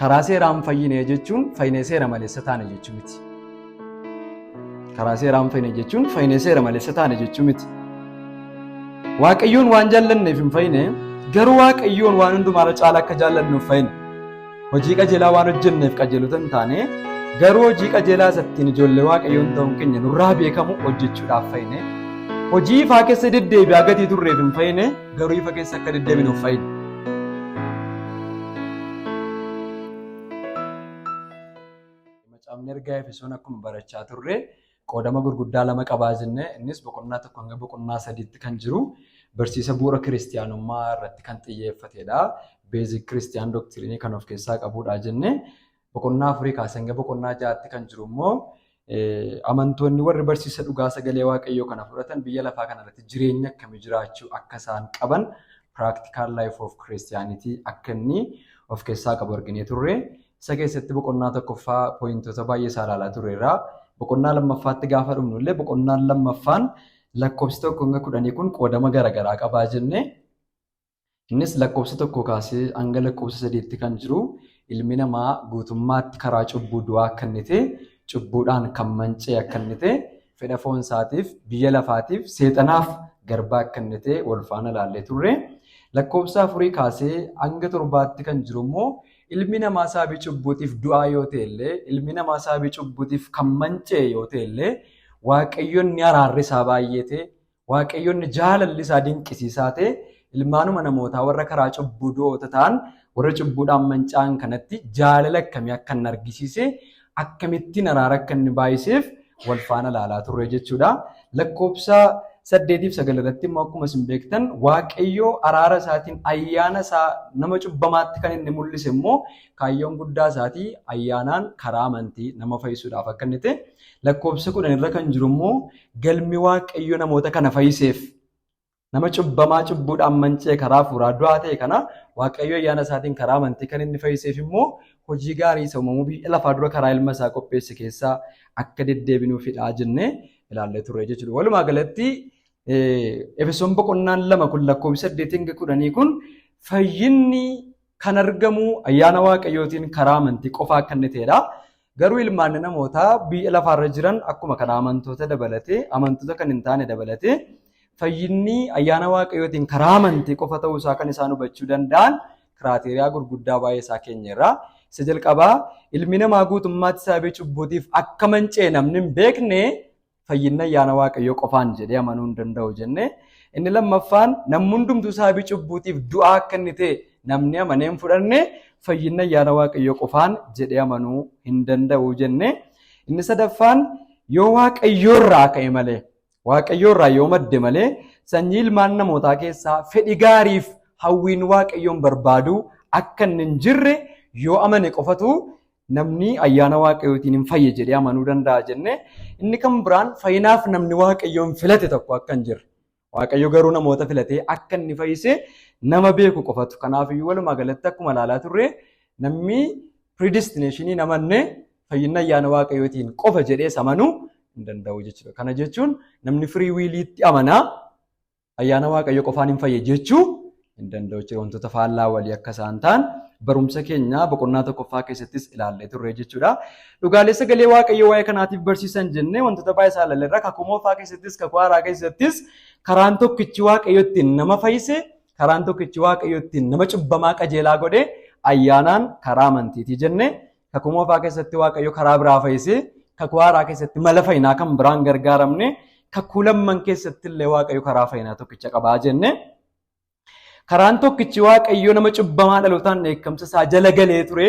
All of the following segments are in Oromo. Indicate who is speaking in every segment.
Speaker 1: Karaa seeraan fayyine jechuun fayyinee seera maleessa taane jechuu miti. Karaa seeraan fayyine jechuun fayyinee seera maleessa taane jechuu miti. Waaqayyoon waan jaallanneef hin fayyine, garuu Waaqayyoon waan hundumaarra caala akka jaallannuuf fayyine. Hojii qajeelaa waan hojjenneef qajeelota hin taane, garuu hojii qajeelaa isa ittiin ijoollee Waaqayyoon ta'uun keenya nurraa beekamu hojjechuudhaaf fayyine. Hojii ifaa keessa deddeebi'aa gatii turreef hin fayyine, garuu ifa keessa akka deddeebinuuf fayyine. Macaafni ergaa Efesoon akkuma barachaa turre qoodama gurguddaa lama qabaa jenne. Innis boqonnaa 1 hanga boqonnaa 3tti kan jiru barsiisa bu'uura kiristiyaanummaa irratti kan xiyyeeffatedha. Basic Christian Doctrine kan of keessaa qabudha jenne. Boqonnaa 4 kaasee hanga boqonnaa 6tti kan jiru immoo amantoonni warri barsiisa dhugaa sagalee Waaqayyoo kana fudhatan biyya lafaa kana irratti jireenya akkamii jiraachuu akka isaan qaban, practical life of Christianity, akka inni of keessaa qabu arginee turre. Isa keessatti boqonnaa tokkoffaa pooyintoota baay'ee isaa ilaalaa turreerra. Boqonnaa lammaffaatti gaafa dhumnu illee boqonnaan lammaffaan lakkoofsi 1 hanga 10 kun qoodama garaagaraa qabaa jenne. Innis lakkoofsa 1 kaasee hanga lakkoofsa 3tti kan jiru ilmi namaa guutummaatti karaa cubbuu du'aa akka inni ta'e, cubbuudhaan kan manca'e akka inni ta'e, fedha foon isaatiif, biyya lafaatiif, seexanaaf garbaa akka inni ta'e wal faana ilaallee turre. Lakkoofsa 4 kaasee hanga 7tti kan jiru immoo ilmi namaa sababii cubbuutiif du'aa yoo ta'e illee, ilmi namaa sababii cubbuutiif kan manca'e yoo ta'e illee, Waaqayyoon ni araarri isaa baay'ee ta'e, Waaqayyoon jaalalli isaa dinqisiisaa ta'e, ilmaanuma namootaa warra karaa cubbuu du'oota ta'an, warra cubbuudhaan manca'an kanatti jaalala akkamii akka inni argisiise, akkamittiin araara akka inni baay'iseef wal faana ilaalaa turre jechuudha. Lakkoofsa 8f 9 irratti immoo akkuma isin beektan Waaqayyo araara isaatiin ayyaana isaa nama cubbamaatti kan inni mul'ise immoo kaayyoon guddaa isaatii ayyaanaan karaa amantii nama fayyisuudhaaf akka inni ta'e, lakkoofsa 10 irra kan jiru immoo galmi Waaqayyo namoota kana fayyiseef, nama cubbamaa cubbuudhaan manca'e karaa hafuuraa du'aa ta'e kana Waaqayyo ayyaana isaatiin karaa amantii kan inni fayyiseef immoo hojii gaarii isa uumamuu biyya lafaa dura karaa ilma isaa qopheesse keessaa akka deddeebinuufidha jennee ilaallee turre jechuudha. Walumaa galatti Efesoon boqonnaan 2 kun lakkoofsa 8 hanga 10 kun fayyinni kan argamu ayyaana Waaqayyootiin karaa amantii qofaa akka inni ta'edha. Garuu ilmaan namootaa biyya lafaarra jiran akkuma kana amantoota dabalatee, amantoota kan hin taane dabalatee, fayyinni ayyaana Waaqayyootiin karaa amantii qofa ta'uu isaa kan isaan hubachuu danda'an criteria gurguddaa baay'ee isaa keenyerra. Isa jalqabaa, ilmi namaa guutummaatti sababii cubbuutiif akka manca'e namni hin beekne fayyinni ayyaana Waaqayyoo qofaan jedhee amanuu hin danda'u jenne. Inni lammaffaan, namni hundumtuu sababii cubbuutiif du'aa akka inni ta'e namni amanee hin fudhanne fayyinni ayyaana Waaqayyoo qofaan jedhee amanuu hin danda'u jenne. Inni sadaffaan, yoo Waaqayyoo irraa ka'e malee, Waaqayyoo irraa yoo madde malee, sanyii ilmaan namootaa keessaa fedhi gaariif hawwiin Waaqayyoon barbaadu akka inni hin jirre yoo amane qofatu namni ayyaana Waaqayyootiin hin fayye jedhee amanuu danda'a jenne. Inni kan biraan, fayyinaaf namni Waaqayyoon filate tokko akka hin jirre. Waaqayyo garuu namoota filatee akka inni fayyise nama beeku qofatu. Kanaafiyyuu walumaa galatti akkuma ilaalaa turre namni predestination namanne fayyinni ayyaana Waaqayyootiin qofa jedhee amanuu hin danda'u jechuudha. Kana jechuun namni free williitti amanaa ayyaana Waaqayyoo qofaan hin fayye jechuu hin danda'u jechuudha. Wantoota faallaa walii akka isaan ta'an barumsa keenya boqonnaa tokkoffaa keessattis ilaallee turre jechuudha. Dhugaalee sagalee Waaqayyoo waa'ee kanaatiif barsiisan jennee wantoota baay'ee isaa ilaalleerra. Kakuu moofaa keessattis, kakuu haaraa keessattis karaan tokkichi Waaqayyo ittiin nama fayyise, karaan tokkichi Waaqayyo ittiin nama cubbamaa qajeelaa godhe ayyaanaan karaa amantiitii jenne. Kakuu moofaa keessatti Waaqayyo karaa biraa fayyise, kakuu haaraa keessatti mala fayyinaa kan biraan gargaaramne, kakuu lamman keessatti illee Waaqayyo karaa fayyinaa tokkicha qabaa jenne. Karaan tokkichi Waaqayyo nama cubbamaa dhalootaan dheekkamsa isaa jala galee ture,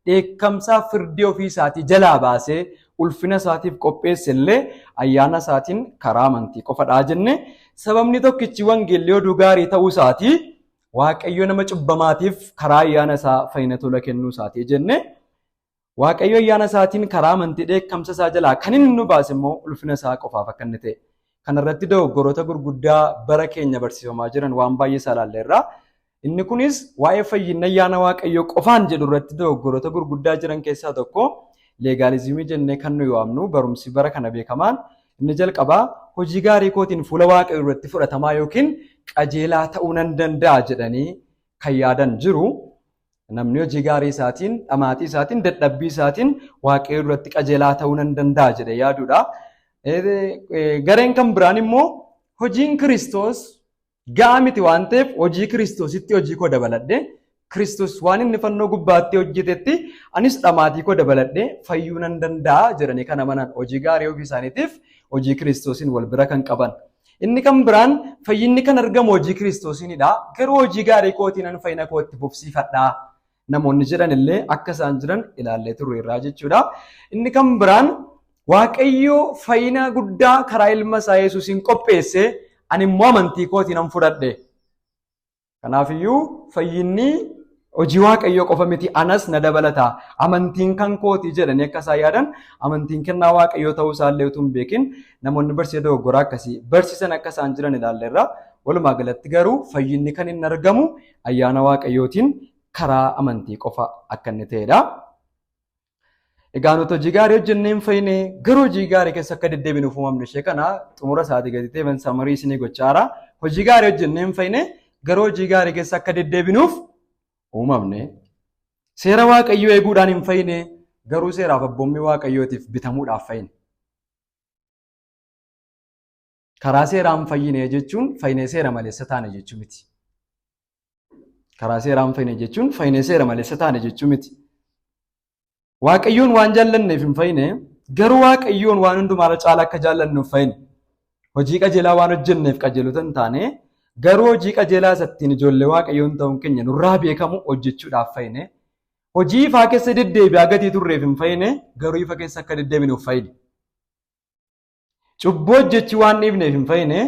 Speaker 1: dheekkamsaa firdii ofii isaatii jalaa baasee ulfina isaatiif qopheesse illee ayyaana isaatiin karaa amantii qofadhaa jenne. Sababni tokkichi wangeelli oduu gaarii ta'uu isaatii Waaqayyo nama cubbamaatiif karaa ayyaana isaa fayyina tola kennuu isaatii jenne. Waaqayyo ayyaana isaatiin karaa amantii dheekkamsa isaa jalaa kan inni nu baase immoo ulfina isaa qofaaf akka inni ta'e. Kanarratti dogoggoroota gurguddaa bara keenya barsiifamaa jiran waan baay'ee isaa ilaalleerra. Inni kunis waa'ee fayyina ayyaana Waaqayyoo qofaan jedhu irratti dogoggoroota gurguddaa jiran keessaa tokko legalism jennee kan nuyi waamnu barumsi bara kana beekamaan inni jalqabaa hojii gaarii kootiin fuula Waaqayyoo irratti fudhatamaa yookiin qajeelaa ta'uu nan danda'a jedhanii kan yaadan jiru. Namni hojii gaarii isaatiin, dhamaatii isaatiin, dadhabbii isaatiin Waaqayyo duratti qajeelaa ta'uu nan danda'a jedhee yaaduudha. Gareen kan biraan immoo hojiin Kiristoos ga'aa miti waan ta'eef hojii Kiristoositti hojii koo dabaladhe, Kiristoos waan inni fannoo gubbaatti hojjetetti anis dhamaatii koo dabaladhe fayyuu nan danda'a jedhanii kan amanan, hojii gaarii ofii isaaniitiif hojii Kiristoosiin wal bira kan qaban. Inni kan biraan fayyinni kan argamu hojii Kiristoosiinidha. Garuu hojii gaarii kootiin an fayyina kootti fufsiifadha namoonni jedhan illee akka isaan jiran ilaallee turre irraa jechuudha. Inni kan biraan Waaqayyo fayyina guddaa karaa ilma isaa Yesuusiin qopheesse, ani immoo amantii kootiin nan fudhadhe. Kanaafiyyuu fayyinni hojii Waaqayyoo qofa miti, anas na dabalata. Amantiin kan kooti jedhanii akka isaan yaadan, amantiin kennaa Waaqayyoo ta'uu isaallee utuu hin beekin namoonni barsiisa dogoggoraa akkasii barsiisan akka isaan jiran ilaalleerra. Walumaa galatti garuu fayyinni kan inni argamu ayyaana Waaqayyootiin karaa amantii qofa akka inni ta'edha. Egaa nuti hojii gaarii hojjennee hin fayyine, garuu hojii gaarii keessa akka deddeebinuuf uumamne. Ishee kana xumura isaatii gadi ta'e samarii isinii gochaara. Hojii gaarii hojjennee hin fayyine, garuu hojii gaarii keessa akka deddeebinuuf uumamne. Seera Waaqayyoo eeguudhaan hin fayyine, garuu seeraaf abboommii Waaqayyootiif bitamuudhaaf fayyine. Karaa seeraan fayyine jechuun fayyinee seera maleessa taane jechuu miti. Karaa seeraan fayyine jechuun fayyinee seera maleessa taane jechuu miti. Waaqayyoon waan jaallanneef hin fayyine, garuu Waaqayyoon waan hundumaarra caala akka jaallannuuf fayyine. Hojii qajeelaa waan hojjenneef qajeelota hin taane, garuu hojii qajeelaa isa ittiin ijoollee Waaqayyoon ta'uun keenya nurraa beekamu hojjechuudhaaf fayyine. Hojii ifaa keessa deddeebi'aa gatii turreef hin fayyine, garuu ifa keessa akka deddeebinuuf fayyine. Cubbuu hojjechuu waan dhiifneef hin fayyine,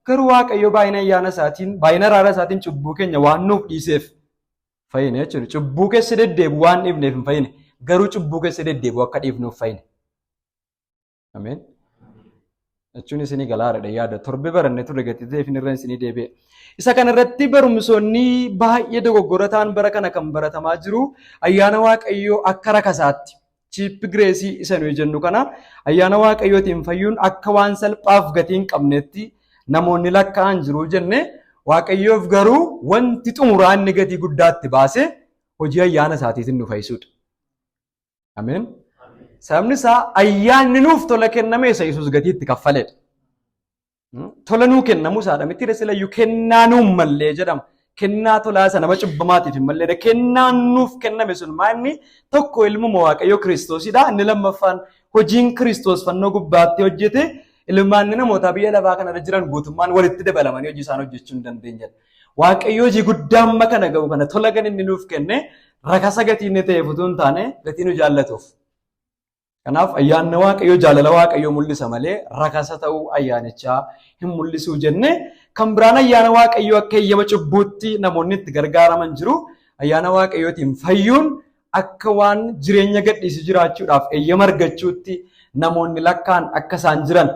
Speaker 1: garuu Waaqayyo baay'ina ayyaana isaatiin, baay'ina araara isaatiin cubbuu keenya waan nuuf dhiiseef fayyine jechuudha. Cubbuu keessa deddeebi'u waan dhiifneef hin fayyine, garuu cubbuu keessa deddeebi'u akka dhiifnuuf fayyine. Ameen. Jechuun isinii galaadha yaada. Torbe baranne turre gatii ta'eef irra isinii deebi'e. Isa kanarratti barumsoonni baay'ee dogoggora ta'an bara kana kan baratamaa jiru ayyaana Waaqayyoo akka rakasaatti, cheap grace isa nuyi jennu kana, ayyaana Waaqayyootiin fayyuun akka waan salphaaf gatii hin qabnetti namoonni lakkaa'an jiru jenne. Waaqayyoof garuu wanti xumuraa inni gatii guddaatti baase hojii ayyaana isaatiitiin nu fayyisuudha. Ameen. Sababni isaa ayyaanni nuuf tola kenname isa Yesuus gatii itti kaffaledha. Tola nuu kennamuu isaadha miti, silayyuu kennaa nuun mallee jedhama. Kennaa tolaa isa nama cubbamaatiif hin malleedha. Kennaan nuuf kenname sun maa inni tokko ilmuma Waaqayyoo Kiristoosidha. Inni lammaffaan hojiin Kiristoos fannoo gubbaatti hojjete ilmaanni namootaa biyya lafaa kanarra jiran guutummaan walitti dabalamanii hojii isaan hojjechuu hin dandeenyedha. Waaqayyo hojii guddaa amma kana ga'u kana tola kan inni nuuf kenne rakasa gatii inni ta'eef utuu hin taane gatii nu jaallatuuf. Kanaaf ayyaanni Waaqayyoo jaalala Waaqayyoo mul'isa malee rakasa ta'uu ayyaanichaa hin mul'isuu jenne. Kan biraan ayyaana Waaqayyoo akka eeyyama cubbuutti namoonni itti gargaaraman jiru. Ayyaana Waaqayyootiin fayyuun akka waan jireenya gadhiisii jiraachuudhaaf eeyyama argachuutti namoonni lakkaan akka isaan jiran.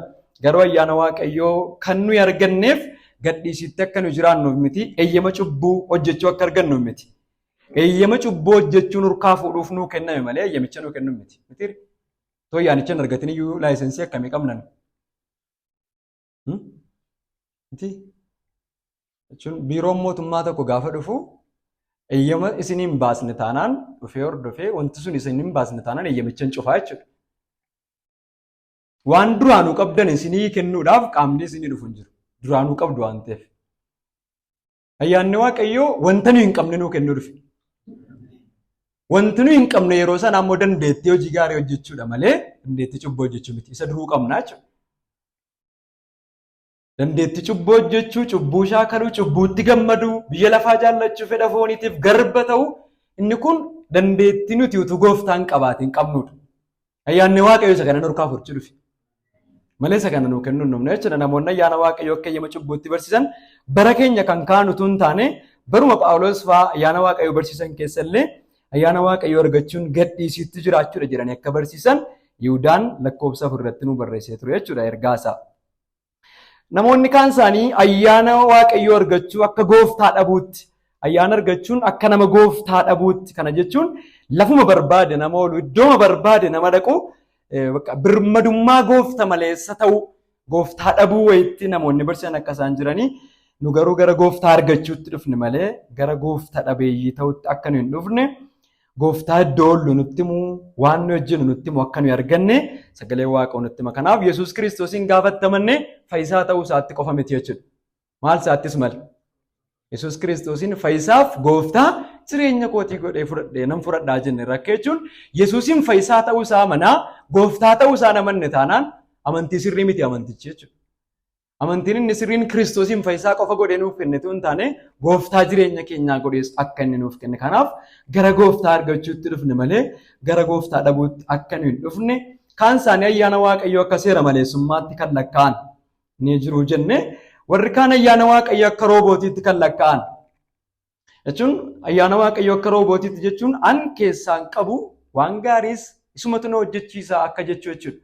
Speaker 1: Garuu ayyaana Waaqayyoo kan nuyi arganneef gadhiisiitti akka nu jiraannuuf miti, eeyyama cubbuu hojjechuu akka argannuuf miti. Eeyyama cubbuu hojjechuun hurkaa fuudhuuf nuu kenname malee eeyyamicha nuu kennu miti. Miti too ayyaanicha hin argatin iyyuu laayisensii akkamii qabnan? Miti jechuun biiroon mootummaa tokko gaafa dhufu eeyyama isin hin baasne taanaan, dhufee hordofee wanti sun isin hin baasne taanaan eeyyamicha hin cufaa jechuudha. Waan duraanuu qabdan isinii kennuudhaaf qaamni isinii dhufu hin jiru. Duraanuu qabdu waan ta'eef. Ayyaanni Waaqayyoo wanta nuyi hin qabne nuu kennuu dhufe. Wanti nuyi hin qabne yeroo sana ammoo dandeettii hojii gaarii hojjechuudha malee dandeettii cubbuu hojjechuu miti. Isa duruu qabna jechuudha. Dandeettii cubbuu hojjechuu, cubbuu shaakaluu, cubbuutti gammaduu, biyya lafaa jaallachuu, fedha fooniitiif garba ta'uu, inni kun dandeettii nuti utuu gooftaan qabaatiin qabnudha. Ayyaanni Waaqayyoo isa kana nurkaa fudhachuu dhufe. Malee isa kana nuu kennuu hin dhufne jechuudha. Namoonni ayyaana Waaqayyoo akka eeyyama cubbuutti barsiisan bara keenya kan kaa'an utuu hin taane, baruma Phaawulos fa'aa ayyaana Waaqayyoo barsiisan keessa illee ayyaana Waaqayyoo argachuun gadhiisiitti jiraachuudha jedhanii akka barsiisan Yihudaan lakkoofsa 4 irratti nu barreessee ture jechuudha ergaa isaa. Namoonni kaan isaanii ayyaana Waaqayyoo argachuu akka gooftaa dhabuutti, ayyaana argachuun akka nama gooftaa dhabuutti, kana jechuun lafuma barbaade nama oolu, iddooma barbaade nama dhaqu, birmadummaa goofta maleessa ta'uu, gooftaa dhabuu wayitti namoonni barsiisan akka isaan jiranii Nu garuu gara gooftaa argachuutti dhufne malee gara gooftaa dhabeeyyii ta'utti akka nu hin dhufne, gooftaa iddoo oollu nutti himu, waan nu hojjennu nutti himu akka nu arganne sagalee Waaqaa nutti hima. Kanaaf Yesuus Kiristoosiin gaafa amanne fayyisaa ta'uu isaatti qofa miti jechuudha. Maal isaattis malee? Yesuus Kiristoosiin fayyisaaf gooftaa jireenya kootii godhee fudhadhee nan fudhadhaa jenne rakkee jechuun, Yesuusiin fayyisaa ta'uu isaa amanaa gooftaa ta'uu isaa amanne taanaan amantii sirrii miti amantichi jechuudha. Amantiin inni sirriin Kiristoosiin fayyisaa qofa godhee nuuf kennetu hin taane, gooftaa jireenya keenyaa godhees akka inni nuuf kenne. Kanaaf gara gooftaa argachuutti dhufne malee gara gooftaa dhabuutti akka nu hin dhufne. Kaan isaanii ayyaana Waaqayyoo akka seera maleessummaatti kan lakkaa'an ni jiru jenne. Warri kaan ayyaana Waaqayyoo akka roobootiitti kan lakkaa'an jechuun, ayyaana Waaqayyoo akka roobootiitti jechuun an keessaan qabu waan gaariis isumatu na hojjechiisa akka jechuu jechuudha.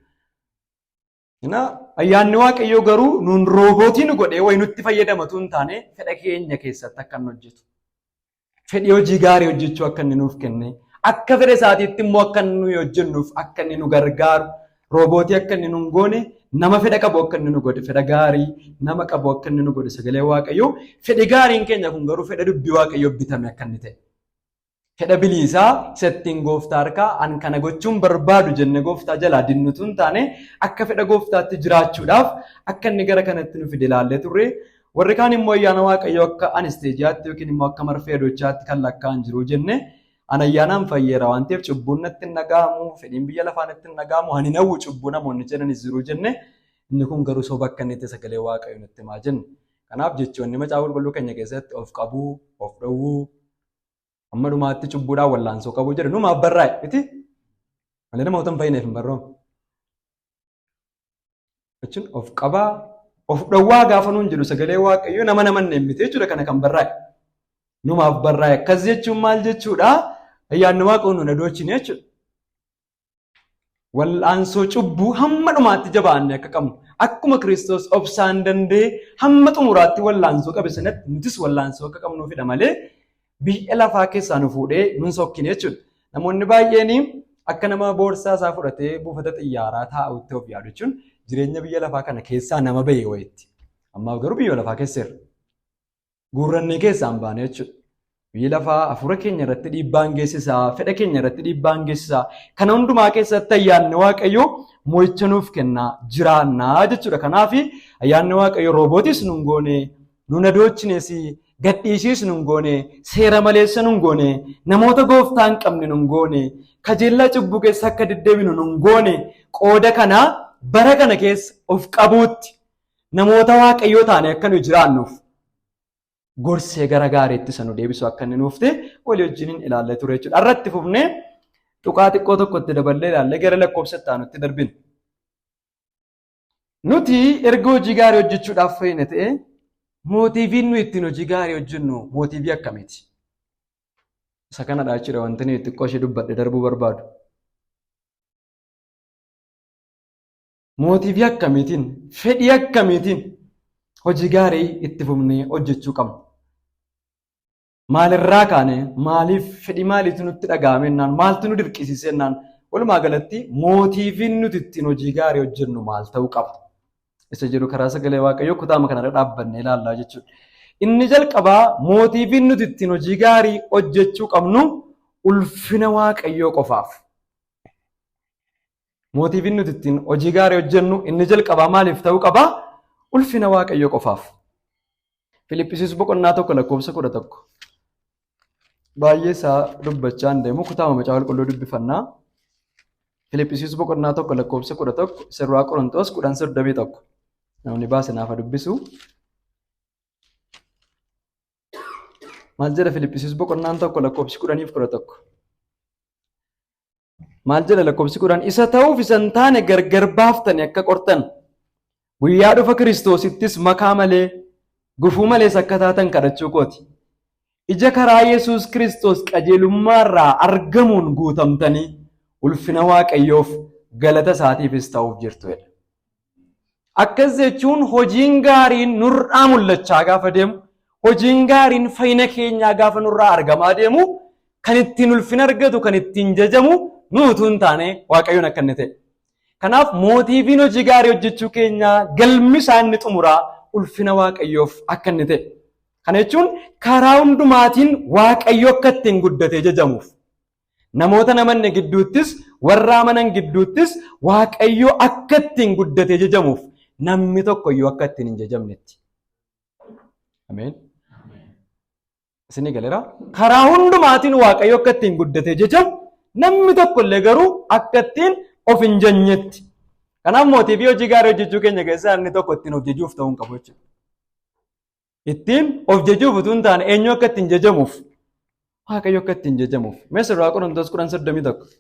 Speaker 1: Ayyaanni Waaqayyoo garuu nuun roobootii nu godhee wayi nutti fayyadamatu hin taane, fedha keenya keessatti akka inni hojjetu. Fedhii hojii gaarii hojjechuu akka inni nuuf kenne, akka fedha isaatiitti immoo akka inni hojjennuuf akka inni nu gargaaru, roobootii akka inni nu hin goone, nama fedha qabu akka inni nu godhe, fedha gaarii nama qabu akka inni nu godhe sagalee Waaqayyoo. Fedhi gaariin keenya kun garuu fedha dubbii Waaqayyoo bitame akka inni ta'e. Fedha biliisaa isa ittiin gooftaa harkaa an kana gochuun barbaadu jenne gooftaa jalaa dinnutu hin taane, akka fedha gooftaatti jiraachuudhaaf akka inni gara kanatti nu fide ilaallee turre. Warri kaan immoo ayyaana Waaqayyoo akka anesteejiyaatti yookiin immoo akka marfee adochaatti kan lakkaa'an jiru jenne. An ayyaanaan fayyeera waan ta'eef cubbuun natti hin dhaga'amu, fedhiin biyya lafaa natti hin dhaga'amu, ani nawwu cubbuu namoonni jedhanis jiru jenne. Inni kun garuu soba akka inni ta'e sagalee Waaqayyoo nutti himaa jenne. Kanaaf jechoonni macaafa qulqulluu keenya keessatti of qabuu, of dhowwuu, amma dhumaatti cubbuudhaan wallaansoo qabuu jedhu numaaf barraa'e miti malee namoota hin fayyineef hin barroomne. Jechuun of qabaa, of dhowwaa gaafa nuun jedhu sagalee Waaqayyoo nama namanne miti jechuudha kana kan barraa'e. Numaaf barraa'e. Akkas jechuun maal jechuudha? Ayyaanni Waaqayyoo nu adochine jechuudha. Wal'aansoo cubbuu hamma dhumaatti jabaanne akka qabnu, akkuma Kiristoos obsaan danda'e hamma xumuraatti wal'aansoo qabe sanatti nutis wal'aansoo akka qabnuufidha malee biyya lafaa keessaa nu fuudhee nun sokkine jechuudha. Namoonni baay'een akka nama boorsaa isaa fudhatee buufata xiyyaaraa taa'utti of yaadu jechuun jireenya biyya lafaa kana keessaa nama bahe wayitti. Ammaaf garuu biyya lafaa keesseerra. Guurrannee keessaa hin baane jechuudha. Biyyi lafaa hafuura keenya irratti dhiibbaan geessisaa, fedha keenya irratti dhiibbaan geessisaa. Kana hundumaa keessatti ayyaanni Waaqayyoo mo'icha nuuf kennaa jiraannaa jechuudha. Kanaaf ayyaanni Waaqayyoo roobootiis nun goone, nun adochines, gadhiisiis nun goone, seera maleessa nun goone, namoota gooftaa hin qabne nun goone, kajeellaa cubbuu keessa akka deddeebinu nun goone. Qooda kanaa bara kana keessa of qabuutti namoota Waaqayyoo taane akka nu jiraannuuf gorsee gara gaariitti isa nu deebisu akka inni nuuf ta'e walii wajjiniin ilaallee ture jechuudha. Irratti fufnee tuqaa xiqqoo tokkotti daballee ilaallee gara lakkoofsa itti aanutti darbina. Nuti erga hojii gaarii hojjechuudhaaf fayyine ta'e, mootiiviin nu ittiin hojii gaarii hojjennu mootiivii akkamiiti? Isa kanadha jechuudha wanti nuyi xiqqoo ishee dubbadhe darbuu barbaadu. Mootiivii akkamiitiin, fedhii akkamiitiin hojii gaarii itti fufnee hojjechuu qabna? Maalirraa kaane, maaliif, fedhii maaliitu nutti dhaga'ame jennaan, maaltu nu dirqisiise jennaan, walumaa galatti mootiiviin nuti ittiin hojii gaarii hojjennu maal ta'uu qaba? Isa jedhu karaa sagalee Waaqayyoo kutaama kanarra dhaabbannee ilaallaa jechuudha. Inni jalqabaa, mootiiviin nuti ittiin hojii gaarii hojjechuu qabnu ulfina Waaqayyoo qofaaf. Mootiiviin nuti ittiin hojii gaarii hojjennu inni jalqabaa maaliif ta'uu qabaa? Ulfina Waaqayyoo qofaaf. Filiphisiis boqonnaa 1 lakkoofsa 11. Baay'ee isaa dubbachaa hin deemu, kutaama macaafa qulqulluu dubbifannaa. Filiphisiis boqonnaa 1 lakkoofsa 11, Sirraa Qorontoos 10:31. Namni baase naaf dubbisu. Maal jedha Filiphisiis boqonnaan 1 lakkoofsi 10f 11? Maal jedha lakkoofsi 10? Isa ta'uuf isa hin taane gargar baaftanii akka qortan, guyyaa dhufa Kiristoosittis makaa malee, gufuu malees akka taatan kadhachuu kooti. Ija karaa Yesuus Kiristoos qajeelummaarraa argamuun guutamtanii ulfina Waaqayyoof galata isaatiifis ta'uuf jirtu jedha. Akkas jechuun hojiin gaariin nurraa mul'achaa gaafa deemu, hojiin gaariin fayyina keenyaa gaafa nurraa argamaa deemu, kan ittiin ulfina argatu, kan ittiin jajamu nu utuu hin taane Waaqayyoon akka inni ta'e. Kanaaf mootiiviin hojii gaarii hojjechuu keenyaa galmi isaa inni xumuraa ulfina Waaqayyoof akka inni ta'e. Kana jechuun karaa hundumaatiin Waaqayyo akka ittiin guddatee jajamuuf. Namoota namanne gidduuttis warra amanan gidduuttis Waaqayyo akka ittiin guddatee jajamuuf namni tokko iyyuu akka ittiin hin jajamnetti. Ameen. Isinii galeera. Karaa hundumaatiin Waaqayyo akka ittiin guddatee jajamu namni tokko illee garuu akka ittiin of hin janyetti. Kanaaf mootiivii hojii gaarii hojjechuu keenya keessaa inni tokko ittiin of jajuuf ta'uu hin qabu jechuudha. Ittiin of jajuuf utuu hin taane eenyu akka ittiin jajamuuf? Waaqayyo akka ittiin jajamuuf. Mee sirraa Qorontos 10:31.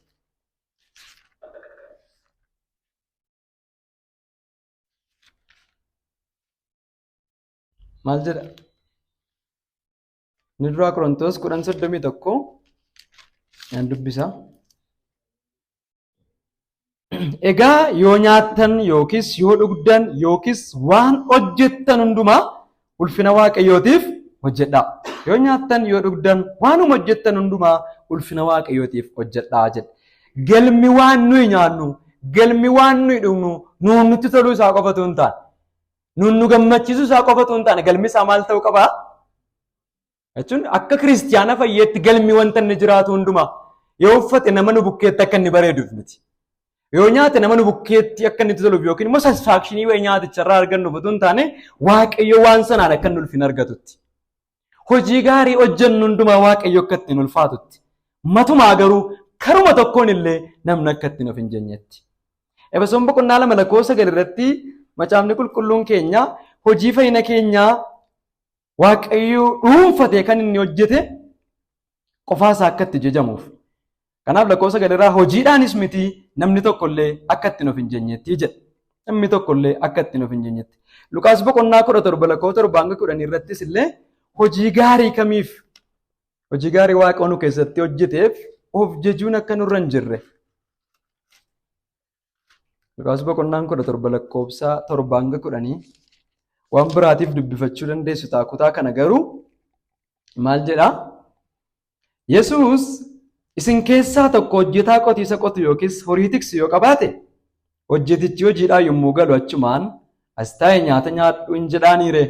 Speaker 1: Maal jedha? Inni duraa Qorontos 10:31 nan dubbisa. Egaa yoo nyaattan yookiis yoo dhugdan yookiis waan hojjettan hundumaa ulfina Waaqayyootiif hojjedhaa. Yoo nyaattan yoo dhugdan waanuma hojjettan hundumaa ulfina Waaqayyootiif hojjedhaa jedhe. Galmi waan nuyi nyaannu, galmi waan nuyi dhugnu nuun nutti toluu isaa qofatu hin taane. Nuun nu gammachiisuu isaa qofatu hin taane galmi isaa maal ta'uu qabaa? Jechuun akka kiristiyaana fayyeetti galmi wanta inni jiraatu hundumaa yoo uffate nama nu bukkeetti akka inni bareeduuf miti. Yoo nyaate nama nu bukkeetti akka inni toluuf yookiin immoo satisfaakshinii wayii nyaaticharraa argannuuf utuu hin taane Waaqayyo waan sanaan akka inni ulfina argatutti. Hojii gaarii hojjennu hundumaa Waaqayyo akka ittiin ulfaatutti. Matumaa garuu karuma tokkoon illee namni akka ittiin of hin jenyetti. Efesoon boqonnaa 2 lakkoofsa 9 irratti macaafni qulqulluun keenya hojii fayyina keenyaa Waaqayyo dhuunfatee kan inni hojjete qofaa isaa akka itti jajamuuf. Kanaaf lakkoofsa 9 irraa hojiidhaanis miti namni tokko illee akka ittiin of hin jenyetti jedha. Namni tokko illee akka ittiin of hin jenyetti. Luqaas boqonnaa 17 lakkoofsa 7 hanga 10 irrattis illee hojii gaarii kamiif hojii gaarii Waaqa nu keessatti hojjeteef of jajuun akka nurra hin jirre. Luqaas boqonnaan 17 lakkoofsa 7 hanga 10 waan biraatiif dubbifachuu dandeessu ta'a. Kutaa kana garuu maal jedha? Yesuus isin keessaa tokko hojjetaa qotiisa qotu yookiis horii tiksu yoo qabaate hojjetichi hojiidhaa yommuu galu achumaan as taa'e nyaata nyaadhu hin jedhaaniire.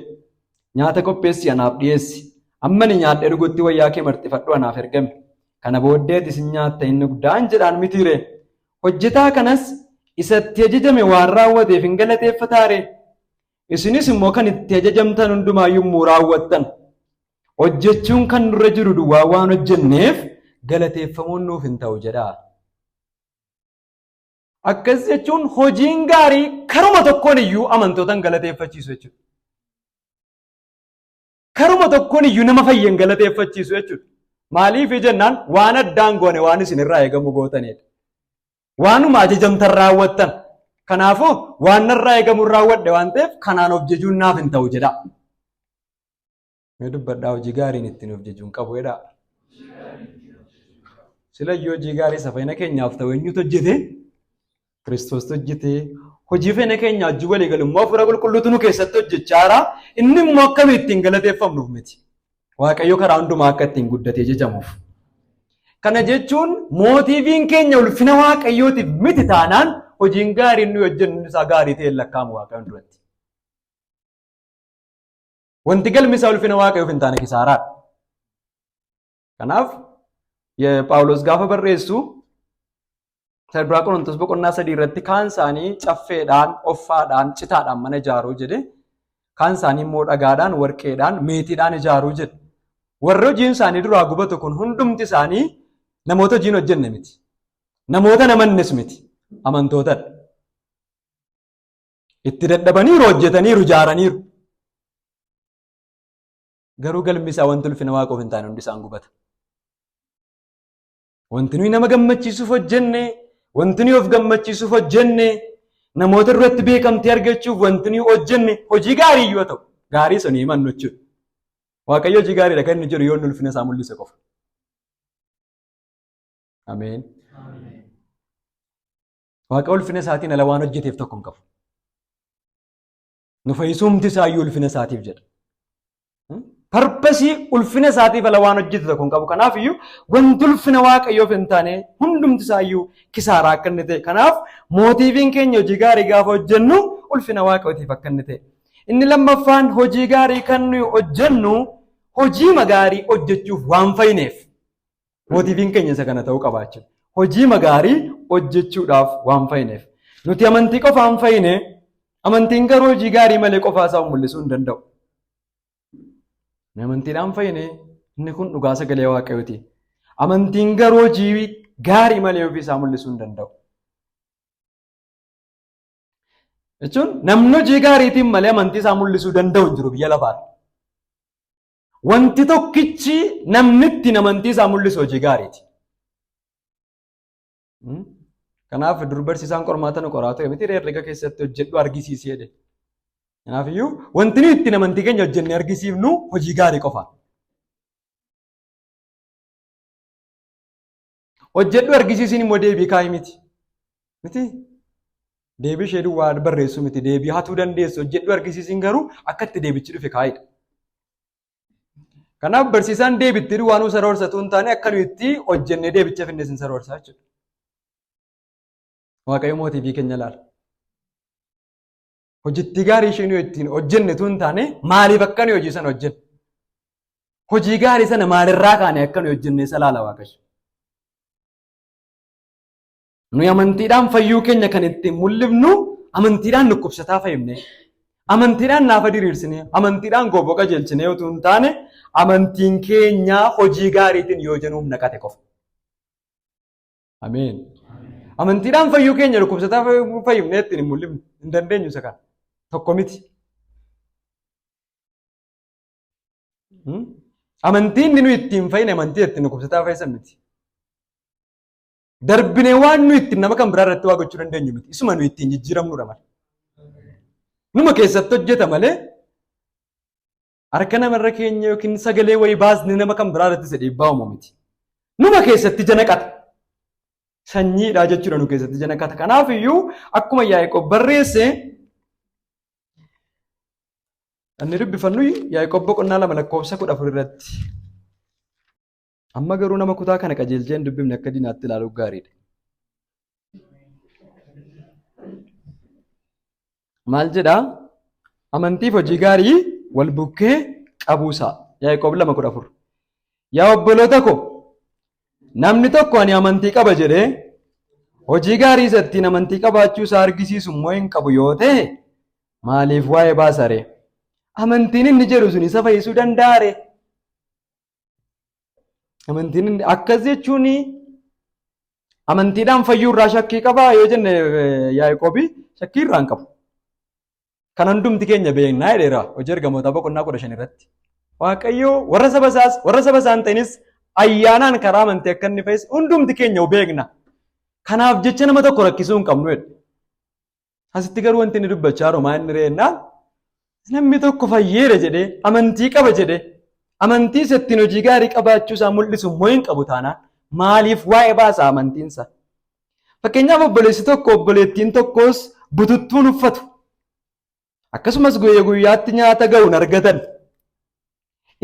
Speaker 1: Nyaata qopheessi anaaf dhiyeessi. Amma ani nyaadhee dhugutti wayyaa kee marxifadhu anaaf ergami. Kana booddee ati isin nyaatta hin dhugdaa hin jedhaan mitiire. Hojjetaa kanas isa itti ajajame waan raawwateef hin galateeffataaree? Isinis immoo kan itti ajajamtan hundumaa yommuu raawwattan hojjechuun kan nurra jiru duwwaa waan hojjenneef galateeffamuun nuuf hin ta'u jedhaa. Akkas jechuun hojiin gaarii karuma tokkoon iyyuu amantoota hin galateeffachiisu jechuudha. Karuma tokkoon iyyuu nama fayye hin galateeffachiisu jechuudha. Maaliif jennaan waan addaan goone waan isin irraa eegamu gootanidha. Waanuma ajajamtan raawwattan. Kanaafuu waan narraa eegamu raawwadhe waan ta'eef kanaan of jajuun naaf hin ta'u jedha. Mee dubbadhaa hojii gaariin ittiin of jajuun qabu jedhaa. Silayyuu hojii gaarii isa fayyina keenyaaf ta'u eenyutu hojjete? Kiristoostu hojjete. Hojii fayyina keenya wajjin walii galu immoo hafuura qulqulluutu nu keessatti hojjechaa jira. Inni immoo akka nuyi ittiin galateeffamnuuf miti. Waaqayyo karaa hundumaa akka ittiin guddatee jajamuuf. Kana jechuun mootiiviin keenya ulfina Waaqayyootiif miti taanaan hojiin gaariin nuyi hojjennu isaa gaarii ta'e lakkaa'amu Waaqayyoon duratti. Wanti galmi isaa ulfina Waaqayyoof hin taane kisaaraadha. Kanaaf Phaawulos gaafa barreessu Duraa Qorontos boqonnaa 3 irratti kaan isaanii caffeedhaan, offaadhaan, citaadhaan mana ijaaruu jedhe. Kaan isaanii immoo dhagaadhaan, warqeedhaan, meetiidhaan ijaaruu jedhe. Warri hojiin isaanii duraa gubatu kun hundumti isaanii namoota hojiin hojjenne miti. Namoota namannes miti. Amantootadha. Itti dadhabaniiru, hojjetaniiru, ijaaraniiru. Garuu galmi isaa wanti ulfina Waaqoof hin taane hundi isaan gubata. Wanti nuyi nama gammachiisuuf hojjenne, wanti nuyi of gammachiisuuf hojjenne, namoota duratti beekamtii argachuuf wanti nuyi hojjenne hojii gaarii yoo ta'u, gaarii sun himannu jechuudha. Waaqayyo hojii gaariidha kan inni jedhu yoo inni ulfina isaa mul'ise qofa. Ameen. Waaqa ulfina isaatiin ala waan hojjeteef tokko hin qabu. Nu fayyisuumti isaayyuu ulfina isaatiif jedha. Parpasii ulfina isaatiif ala waan hojjete tokko hin qabu. Kanaaf iyyuu wanti ulfina Waaqayyoof hin taane hundumti isaayyuu kisaaraa akka inni ta'e. Kanaaf mootiiviin keenya hojii gaarii gaafa hojjennu ulfina Waaqayyootiif akka inni ta'e. Inni lammaffaan hojii gaarii kan nuyi hojjennu hojii gaarii hojjechuuf waan fayyineef. Motiiviin keenya isa kana ta'uu qabaachuudha. Hojii gaarii hojjechuudhaaf waan fayyineef. Nuti amantii qofaan fayyine, amantiin garuu hojii gaarii malee qofaa isaa mul'isuu hin danda'u. Amantiidhaan fayyine, inni kun dhugaa sagalee Waaqayyooti. Amantiin garuu hojii gaarii malee ofii isaa mul'isuu hin danda'u. Jechuun namni hojii gaariitiin malee amantii isaa mul'isuu danda'u hin jiru biyya lafaarra. Wanti tokkichi namni ittiin amantii isaa mul'isu hojii gaariiti. Kanaaf dur barsiisaan qormaata nu qoraa ture miti herrega keessatti hojjedhu argisiisi jedhe. Kanaafiyyuu wanti nuyi ittiin amantii keenya hojjennee argisiifnu hojii gaarii qofa. Hojjedhu argisiisiin immoo deebii kaa'ii miti. Miti? Deebii ishee duwwaa barreessuu miti. Deebii hatuu dandeessu. Hojjedhu argisiisiin garuu akka itti deebichi dhufe kaa'idha. Kanaaf barsiisaan deebitti duwwaa nu saroorsatu hin taane akka nuyi itti hojjennee deebicha finne sin saroorsaa jechuudha. Waaqayyo mootiivii keenya ilaala. Hojittii gaarii ishee nuyi ittiin hojjenne tu hin taane maaliif akka nuyi hojii sana hojjenne? Hojii gaarii sana maalirraa kaane akka nuyi hojjenne isa ilaala Waaqayyo. Nuyi amantiidhaan fayyuu keenya kan ittiin mul'ifnu amantiidhaan dhukkubsataa fayyifne, amantiidhaan naafa diriirsine, amantiidhaan gooboo qajeelchine utuu hin taane amantiin keenya hojii gaariitiin yoo jennu humna qate qofa. Ameen. Amantiidhaan fayyuu keenya dhukkubsataa fayyifnee ittiin hin mul'ifnu hin dandeenyu isa kana. Tokko miti. Amantiin inni nuyi ittiin fayyine amantii ittiin dhukkubsataa fayyisan miti. Darbinee waan nuyi ittiin nama kan biraa irratti waa gochuu dandeenyu miti. Isuma nuyi ittiin jijjiiramnudha malee. Numa keessatti hojjeta malee harka namarra keenya yookiin sagalee wayii baasnee nama kan biraa irratti isa dhiibbaa uumu miti. Numa keessatti ija naqata. Sanyiidha jechuudha nu keessatti ija naqata. Kanaaf iyyuu akkuma Yaaqoob barreesse inni dubbifannu Yaaqoob boqonnaa 2 lakkoofsa 14 irratti. Amma garuu nama kutaa kana qajeelchee hin dubbifne akka diinaatti ilaaluun gaariidha. Maal jedhaa? Amantiif hojii gaarii wal bukkee qabuusaa. Yaaqoob 2:14. Yaa obboloota ko, namni tokko ani amantii qaba jedhee hojii gaarii isa ittiin amantii qabaachuu isaa argisiisu immoo hin qabu yoo ta'e maaliif waa'ee baasa ree? Amantiin inni jedhu sun isa fayyisuu danda'a ree? Amantiin inni akkas jechuun amantiidhaan fayyuu irraa shakkii qabaa yoo jenne Yaaqoobi shakkii irraa hin qabu. Kan hundumti keenya beeknaa jedheera hojii ergamootaa boqonnaa 15 irratti. Waaqayyo warra saba isaas warra saba isaa hin ta'inis ayyaanaan karaa amantii akka inni fayyise hundumti keenya beekna. Kanaaf jecha nama tokko rakkisuu hin qabnu jedhe. Asitti garuu wanti inni dubbachaa jiru maa inni reennaan namni tokko fayyeera jedhee amantii qaba jedhee amantii isa ittiin hojii gaarii qabaachuu isaa mul'isu immoo hin qabu taanaan maaliif waa'ee baasa amantiinsa? Fakkeenyaaf obboleessi tokko obboleettiin tokkos bututtuun uffatu. Akkasumas guyya guyyaatti nyaata ga'u hin argatan.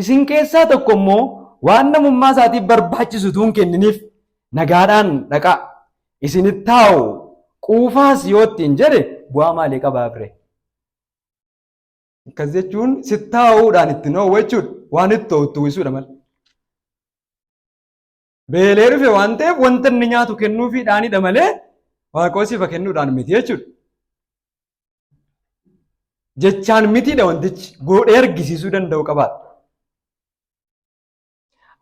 Speaker 1: Isin keessaa tokko immoo waan namummaa isaatiif barbaachisu utuu hin kenniniif nagaadhaan dhaqaa. Isinitti taa'u quufaas yoo ittiin jedhe bu'aa maalii qabaa ture? Akkas jechuun sittaa'uudhaan ittiin oowwa jechuudha. Waan itti ta'u itti uwwisuudha malee. Beelee dhufe waan ta'eef wanta inni nyaatu kennuufiidhaanidha malee waaqoo sifa kennuudhaan miti jechuudha. Jechaan mitiidha wantichi godhee argisiisuu danda'u qabaadha.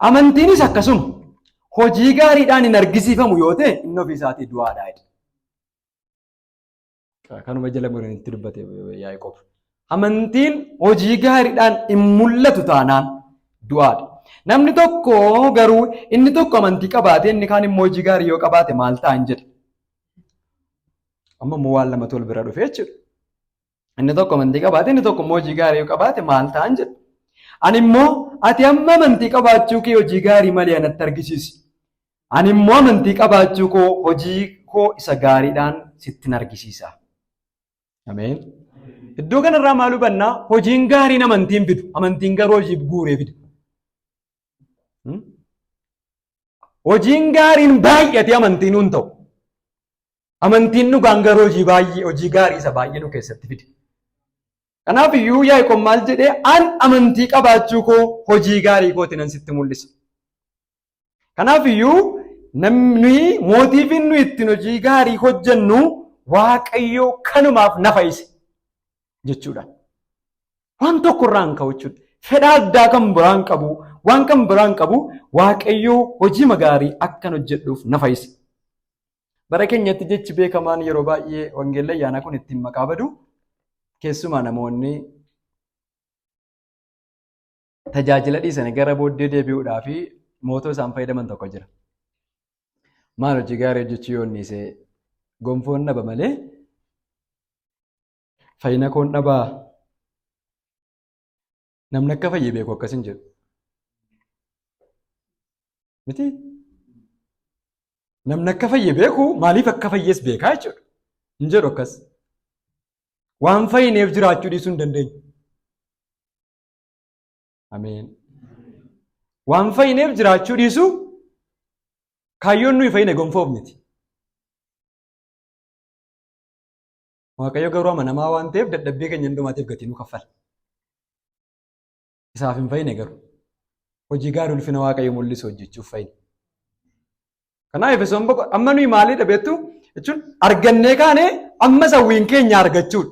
Speaker 1: Amantiinis akkasuma hojii gaariidhaan hin argisiifamu yoo ta'e inni ofii isaatii du'aadha jedha. Kanuma jala muranitti dubbate Yaaqoob. Amantiin hojii gaariidhaan hin mul'atu taanaan du'aadha. Namni tokko garuu inni tokko amantii qabaate inni kaan immoo hojii gaarii yoo qabaate maal ta'a hin jedhe. Amma immoo waan lamatu wal bira dhufe jechuudha. Inni tokko amantii qabaate inni tokko immoo hojii gaarii yoo qabaate maal ta'a hin jedhe. Ani immoo ati amma amantii qabaachuu kee hojii gaarii malee anatti argisiisi. Ani immoo amantii qabaachuu koo hojii koo isa gaariidhaan sittin argisiisa. Ameen. Iddoo kanarraa maal hubannaa? Hojiin gaariin amantiin fidu. Amantiin garuu hojii guuree fida. Hojiin gaariin baay'atee amantiin hin ta'u. Amantiin dhugaan garuu hojii baay'ee hojii gaarii isa baay'ee nu keessatti fida. Kanaaf iyyuu Yaaqoob maal jedhee an amantii qabaachuu koo hojii gaarii kootiin an sitti mul'isa. Kanaaf iyyuu namni mootiifiin nu ittiin hojii gaarii hojjennu Waaqayyo kanumaaf na fayyise jechuudha. Waan tokko irraa hin ka'u jechuudha. Fedha addaa kan biraa hin qabu, waan kan biraa hin qabu, Waaqayyo hojii gaarii akkan hojjedhuuf na fayyise. Bara keenyatti jechi beekamaan yeroo baay'ee wangeelli ayyaanaa kun ittiin maqaa badu keessumaa namoonni tajaajila dhiisanii gara booddee deebi'uudhaa fi mootoo isaan fayyadaman tokko jira. Maal hojii gaarii hojjechuu yoo dhiise gonfoon dhaba malee fayyina koon dhabaa namni akka fayye beeku akkas hin jedhu. Miti? Namni akka fayye beeku maaliif akka fayyes beekaa jechuudha. Hin jedhu akkas. Waan fayyineef jiraachuu dhiisuu hin dandeenyu. Ameen. Waan fayyineef jiraachuu dhiisuu kaayyoon nuyi fayyine gonfoof miti. Waaqayyo garuu amanamaa waan ta'eef dadhabbii keenya hundumaatiif gatii nu kaffala. Isaaf hin fayyine garuu. Hojii gaarii ulfina Waaqayyo mul'isu hojjechuuf fayyine. Kanaaf Efesoon amma nuyi maalidha beektu jechuun argannee kaane amma sawwiin keenya argachuudha.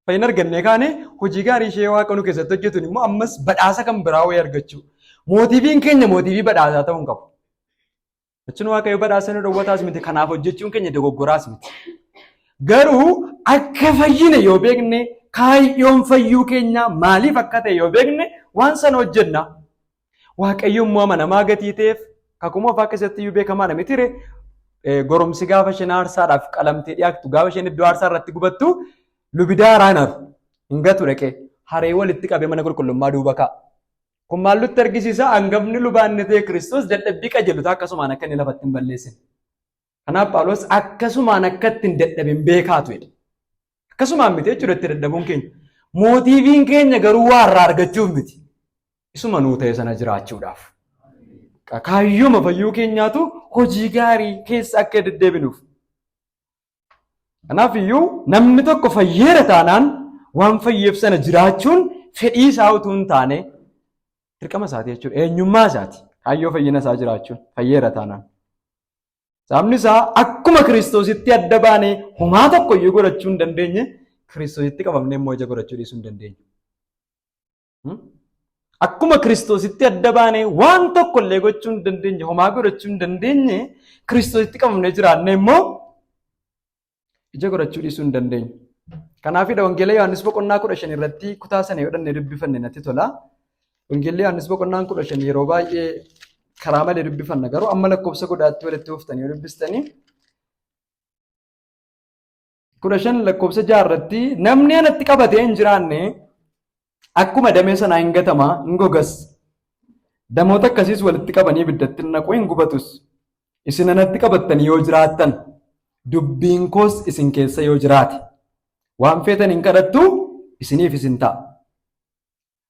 Speaker 1: Fayyina argannee kaane hojii gaarii ishee Waaqa nu keessatti hojjetuun immoo ammas badhaasa kan biraa wayii argachuu. Mootiiviin keenya mootiivii badhaasaa ta'uu hin qabu. Jechuun Waaqayyo badhaasa nu dhowwataas miti kanaaf hojjechuun keenya dogoggoraas miti. Garuu akka fayyine yoo beekne kaayyoon fayyuu keenya maaliif akka ta'e yoo beekne waan sana hojjenna. Waaqayyo immoo amanamaa gatii ta'eef kakuu moofaa keessatti iyyuu beekamaadha mitire goromsi gaafa isheen aarsaadhaaf qalamtee dhiyaattu gaafa isheen iddoo aarsaa irratti gubattu lubi daaraa hin haru hin gatu dhaqee haree walitti qabee mana qulqullummaa duuba kaa'a. Kun maal nutti argisiisa? Hangafni lubaa inni ta'e Kiristoos dadhabbii qajeelotaa akkasumaan akka inni lafatti hin balleessine. Kanaaf Phaawulos akkasumaan akka ittiin dadhabin beekaatu jedha. Akkasumaan miti jechuudha itti dadhabuun keenya. Mootiiviin keenya garuu waa irraa argachuuf miti. Isuma nuu ta'e sana jiraachuudhaaf. Kaayyooma fayyuu keenyaatu hojii gaarii keessa akka deddeebinuuf. Kanaaf iyyuu namni tokko fayyeera taanaan waan fayyeef sana jiraachuun fedhii isaa utuu hin taane dirqama isaati jechuudha. Eenyummaa isaati. Kaayyoo fayyina isaa jiraachuun fayyeera taanaan. Sababni isaa akkuma Kiristoositti adda baanee homaa tokko iyyuu godhachuu hin dandeenye Kiristoositti qabamnee immoo ija godhachuu dhiisuu hin dandeenyu. Akkuma Kiristoositti adda baanee waan tokko illee gochuu hin dandeenye, homaa godhachuu hin dandeenye, Kiristoositti qabamnee jiraannee immoo ija godhachuu dhiisuu hin dandeenyu. Kanaafidha Wangeela Yohaannis boqonnaa 15 irratti kutaa sana yoo dhannee dubbifanne natti tola. Wangeelli Yohaannis boqonnaan 15 yeroo baay'ee karaa malee dubbifanna garuu amma lakkoofsa godaatti walitti fuftanii yoo dubbistanii 15 lakkoofsa 6 irratti namni anatti qabatee hin jiraanne akkuma damee sanaa hin gatama hin gogas. Damoota akkasiis walitti qabanii ibiddatti hin naqu hin gubatus. Isin anatti qabattanii yoo jiraattan dubbiin koos isin keessa yoo jiraate waan feetan hin kadhattu isiniif isin ta'a.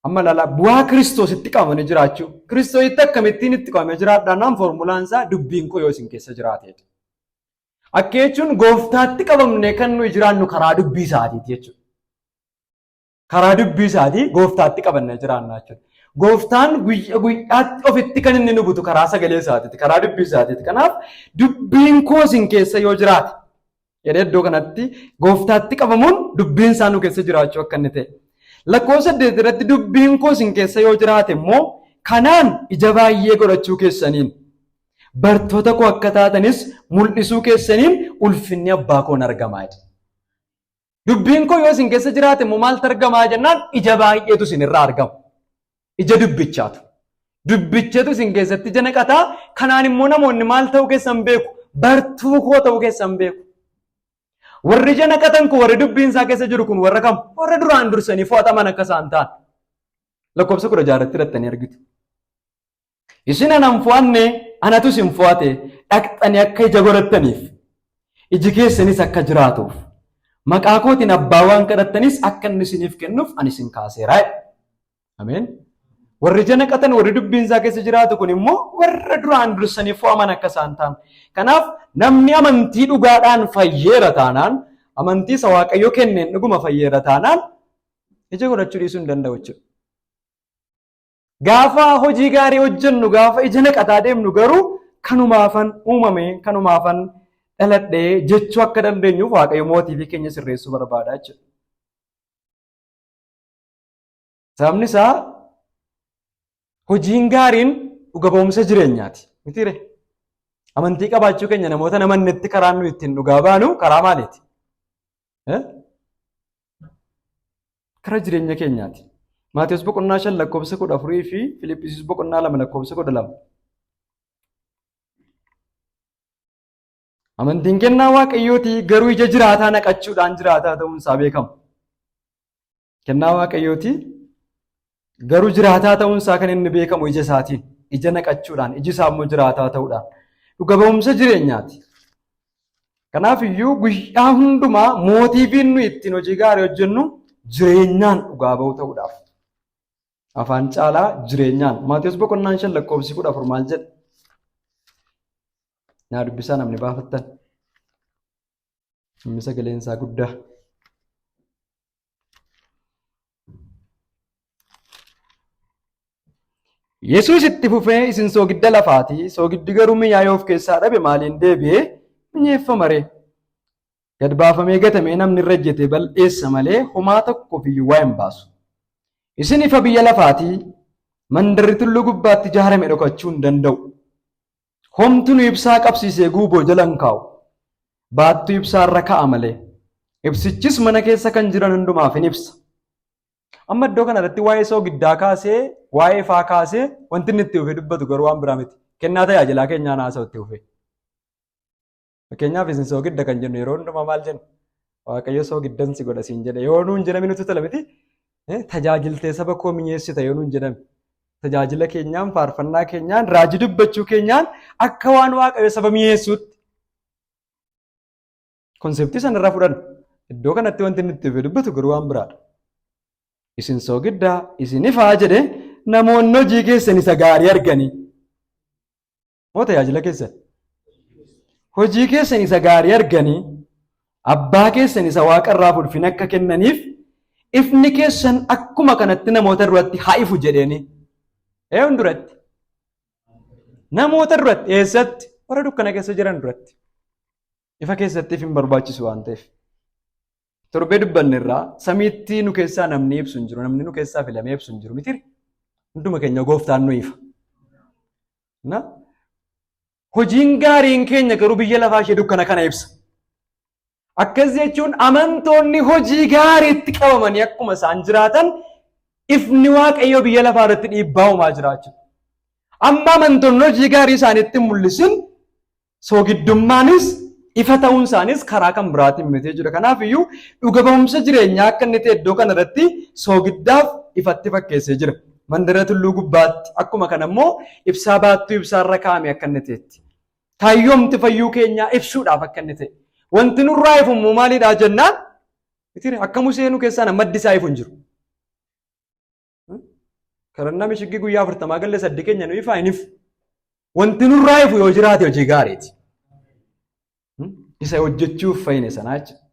Speaker 1: Amma ilaalaa bu'aa Kiristoositti qabamanii jiraachuu. Kiristoositti akkamittiin itti qabamee jiraadhaan foormulaan isaa dubbiin koo yoo isin keessa jiraateedha. Akka jechuun gooftaatti qabamnee kan nuyi jiraannu karaa dubbii isaatiiti jechuudha. Karaa dubbii isaatii gooftaatti qabannee jiraanna jechuudha. Gooftaan guyya guyyaatti ofitti kan inni nu butu karaa sagalee isaatiiti, karaa dubbii isaatiiti. Kanaaf dubbiin koo isin keessa yoo jiraate jedhee iddoo kanatti gooftaatti qabamuun dubbiin isaa nu keessa jiraachuu akka inni ta'e. Lakkoofsa 8 irratti dubbiin koo isin keessa yoo jiraate immoo kanaan ija baay'ee godhachuu keessaniin bartoota koo akka taatanis mul'isuu keessaniin ulfinni abbaa koon argamaa jedhe. Dubbiin koo yoo isin keessa jiraate immoo maaltu argamaa jennaan ija baay'eetu isin irraa argama. Ija dubbichaatu. Dubbichatu isin keessatti ija naqataa. Kanaan immoo namoonni maal ta'uu keessan beeku? Bartuu koo ta'uu keessan beeku. Warri ija naqatan kun warri dubbiin isaa keessa jiru kun warra kam? Warra duraan dursanii fo'ataman akka isaan ta'an. Lakkoofsa 16 irratti hidhattanii argitu. Isin ana hin fo'anne, anatu isin fo'ate, dhaqxanii akka ija godhattaniif, iji keessanis akka jiraatuuf, maqaa kootiin abbaa waan kadhattanis akka inni isiniif kennuuf ani isin kaaseera. Ameen. Warri ija naqatan, warri dubbiin isaa keessa jiraatu kun immoo warra duraan dursanii fo'aman akka isaan ta'an. Kanaaf namni amantii dhugaadhaan fayyeera taanaan, amantii isa Waaqayyo kenneen dhuguma fayyeera taanaan, Ija godhachuu dhiisuu hin danda'u jechuudha. Gaafa hojii gaarii hojjennu, gaafa ija naqataa deemnu garuu kanumaafan uumame, kanumaafan dhaladhee jechuu akka dandeenyuuf Waaqayyo mootiivii keenya sirreessuu barbaada jechuudha. Sababni isaa hojiin gaariin dhuga ba'umsa jireenyaati. Mitiire? Amantii qabaachuu keenya namoota namannetti karaan nuyi ittiin dhugaa baanu karaa maaliiti? Karaa jireenya keenyaati. Maatewos boqonnaa 5 lakkoofsa 14 fi Filiphisiis boqonnaa 2 lakkoofsa 12. Amantiin kennaa Waaqayyooti garuu ija jiraataa naqachuudhaan jiraataa ta'uun isaa beekama. Kennaa Waaqayyooti garuu jiraataa ta'uun isaa kan inni beekamu ija isaatiin, ija naqachuudhaan, iji isaa immoo jiraataa ta'uudhaan. Dhuga ba'umsa jireenyaati. Kanaaf iyyuu guyyaa hundumaa mootiiviin nuyi ittiin hojii gaarii hojjennu jireenyaan dhugaa ba'uu ta'uudhaaf. Afaan caalaa jireenyaan. Maatewos boqonnaan 5 lakkoofsi 14 maal jedha? Naa dubbisaa namni baafattan. Namni sagaleen isaa guddaa. Yesuus itti fufee isin soogidda lafaati, soogiddi garuu mi'aa yoo of keessaa dhabe maaliin deebi'ee mi'eeffama ree? Gad baafamee gatamee namni irra ejjete bal'eessa malee homaa tokkoof iyyuu waa hin baasu. Isin ifa biyya lafaati, mandarri tulluu gubbaatti ijaarame dhokachuu hin danda'u. Homtu nu ibsaa qabsiisee guuboo jala hin kaa'u. Baattuu ibsaa irra kaa'a malee. Ibsichis mana keessa kan jiran hundumaaf in ibsa. Amma iddoo kana irratti waa'ee soogiddaa kaasee, waa'ee ifaa kaasee wanti inni itti fufee dubbatu garuu waan biraa miti. Kennaa tajaajilaa keenyaan haasa'u itti fufee. Fakkeenyaaf isin soogidda kan jennu yeroo hundumaa maal jenna? Waaqayyo soogiddan si godha siin jedhe yoo nuun jedhame nutti tola miti. Tajaajiltee saba koo mi'eessita yoo nuun jedhame. Tajaajila keenyaan, faarfannaa keenyaan, raajii dubbachuu keenyaan akka waan Waaqayyo saba mi'eessuutti. Konseptii sanarraa fudhanna. Iddoo kanatti wanti inni itti dubbatu garuu waan biraadha. Isin soogiddaa, isin ifaa jedhe namoonni hojii keessan isa gaarii arganii. Moo tajaajila keessan? Hojii keessan isa gaarii arganii abbaa keessan isa waaqa irraaf ulfina akka kennaniif ifni keessan akkuma kanatti namoota duratti haa ifu jedheeni. Eenyuun duratti? Namoota duratti eessatti? Warra dukkana keessa jiran duratti. Ifa keessatti if hin barbaachisu waan ta'eef. Torbee dubbanne irraa samiitti nu keessaa namni ibsu hin jiru. Namni nu keessaa filamee ibsu hin jiru miti. Hunduma keenya gooftaan nu ifa. Na hojiin gaariin keenya garuu biyya lafaa ishee dukkana kana ibsa. Akkas jechuun amantoonni hojii gaariitti qabamanii akkuma isaan jiraatan ifni Waaqayyoo biyya lafaa irratti dhiibbaa uumaa jiraachuu. Amma amantoonni hojii gaarii isaaniitti hin mul'isin Soogiddummaanis ifa ta'uun isaaniis karaa kan biraatiin miti jechuudha. Kanaaf iyyuu dhuga ba'umsa jireenyaa akka inni ta'e iddoo kana irratti soogiddaaf ifatti fakkeessee jira. Mandara tulluu gubbaatti akkuma kana immoo ibsaa baattuu ibsaarra kaa'ame akka inni ta'etti. Kaayyoomti fayyuu keenyaa ibsuudhaaf akka inni ta'e. Wanti nurraa ifu immoo maalidhaa jennaan akka Musee nu keessaa maddi isaa ifu hin jiru. Kadhannaa mishiggii guyyaa 40 galle saddi keenya nu ifaa hin ifu. Wanti nurraa ifu yoo jiraate hojii gaariiti. Isa hojjechuuf fayyine sanaa jechuudha.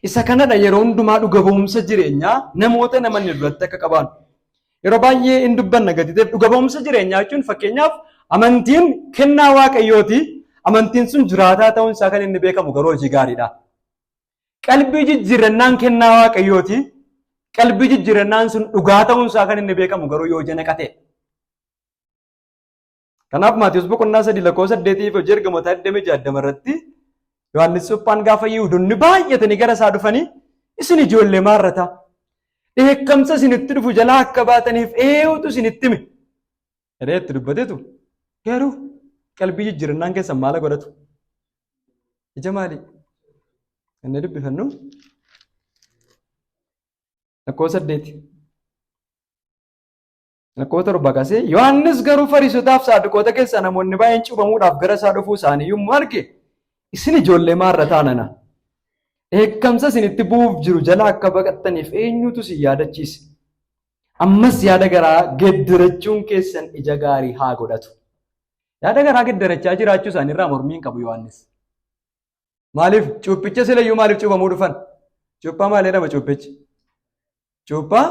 Speaker 1: Isa kanadha yeroo hundumaa dhuga ba'umsa jireenyaa namoota namanni duratti akka qabaannu. Yeroo baay'ee hin dubbanna gadi ta'eef dhuga ba'umsa jireenyaa jechuun fakkeenyaaf amantiin kennaa waaqayyooti. Amantiin sun jiraataa ta'uun isaa kan inni beekamu garuu hojii gaariidha. Qalbii jijjiirrannaan kennaa Waaqayyooti. Qalbii jijjiirrannaan sun dhugaa ta'uun isaa kan inni beekamu garuu yoo ija naqate. Kanaaf Maatiyus boqonnaa 3 lakkoofsa 8 fi hojii ergamootaa 26 irratti Yohaannis Cuuphaan gaafa Yihuudonni baay'atanii gara isaa dhufanii isin ijoollee maarrataa dheekkamsa isinitti dhufu jalaa akka baataniif eenyutu isinitti hime jedhee itti dubbatetu garuu qalbii jijjiirrannaan keessan maala godhatu? Ija maalii? Inni dubbifannu lakkoofsa 8. Lakkoofsa 7 kaasee Yohaannis garuu Fariisotaaf Saaduqoota keessaa namoonni baay'een cuuphamuudhaaf gara isaa dhufuu isaanii yommuu arge isin ijoollee maarrataa nana. Dheekkamsa isinitti bu'uuf jiru jala akka baqattaniif eenyutu isin yaadachiise? Ammas yaada garaa geeddarachuun keessan ija gaarii haa godhatu. Yaada garaa geddarachaa jiraachuu isaanii irraa mormii hin qabu Yohaannis. Maaliif cuuphicha silayyuu maaliif cuuphamuu dhufan? Cuuphaa maal jedhama cuuphichi? Cuuphaa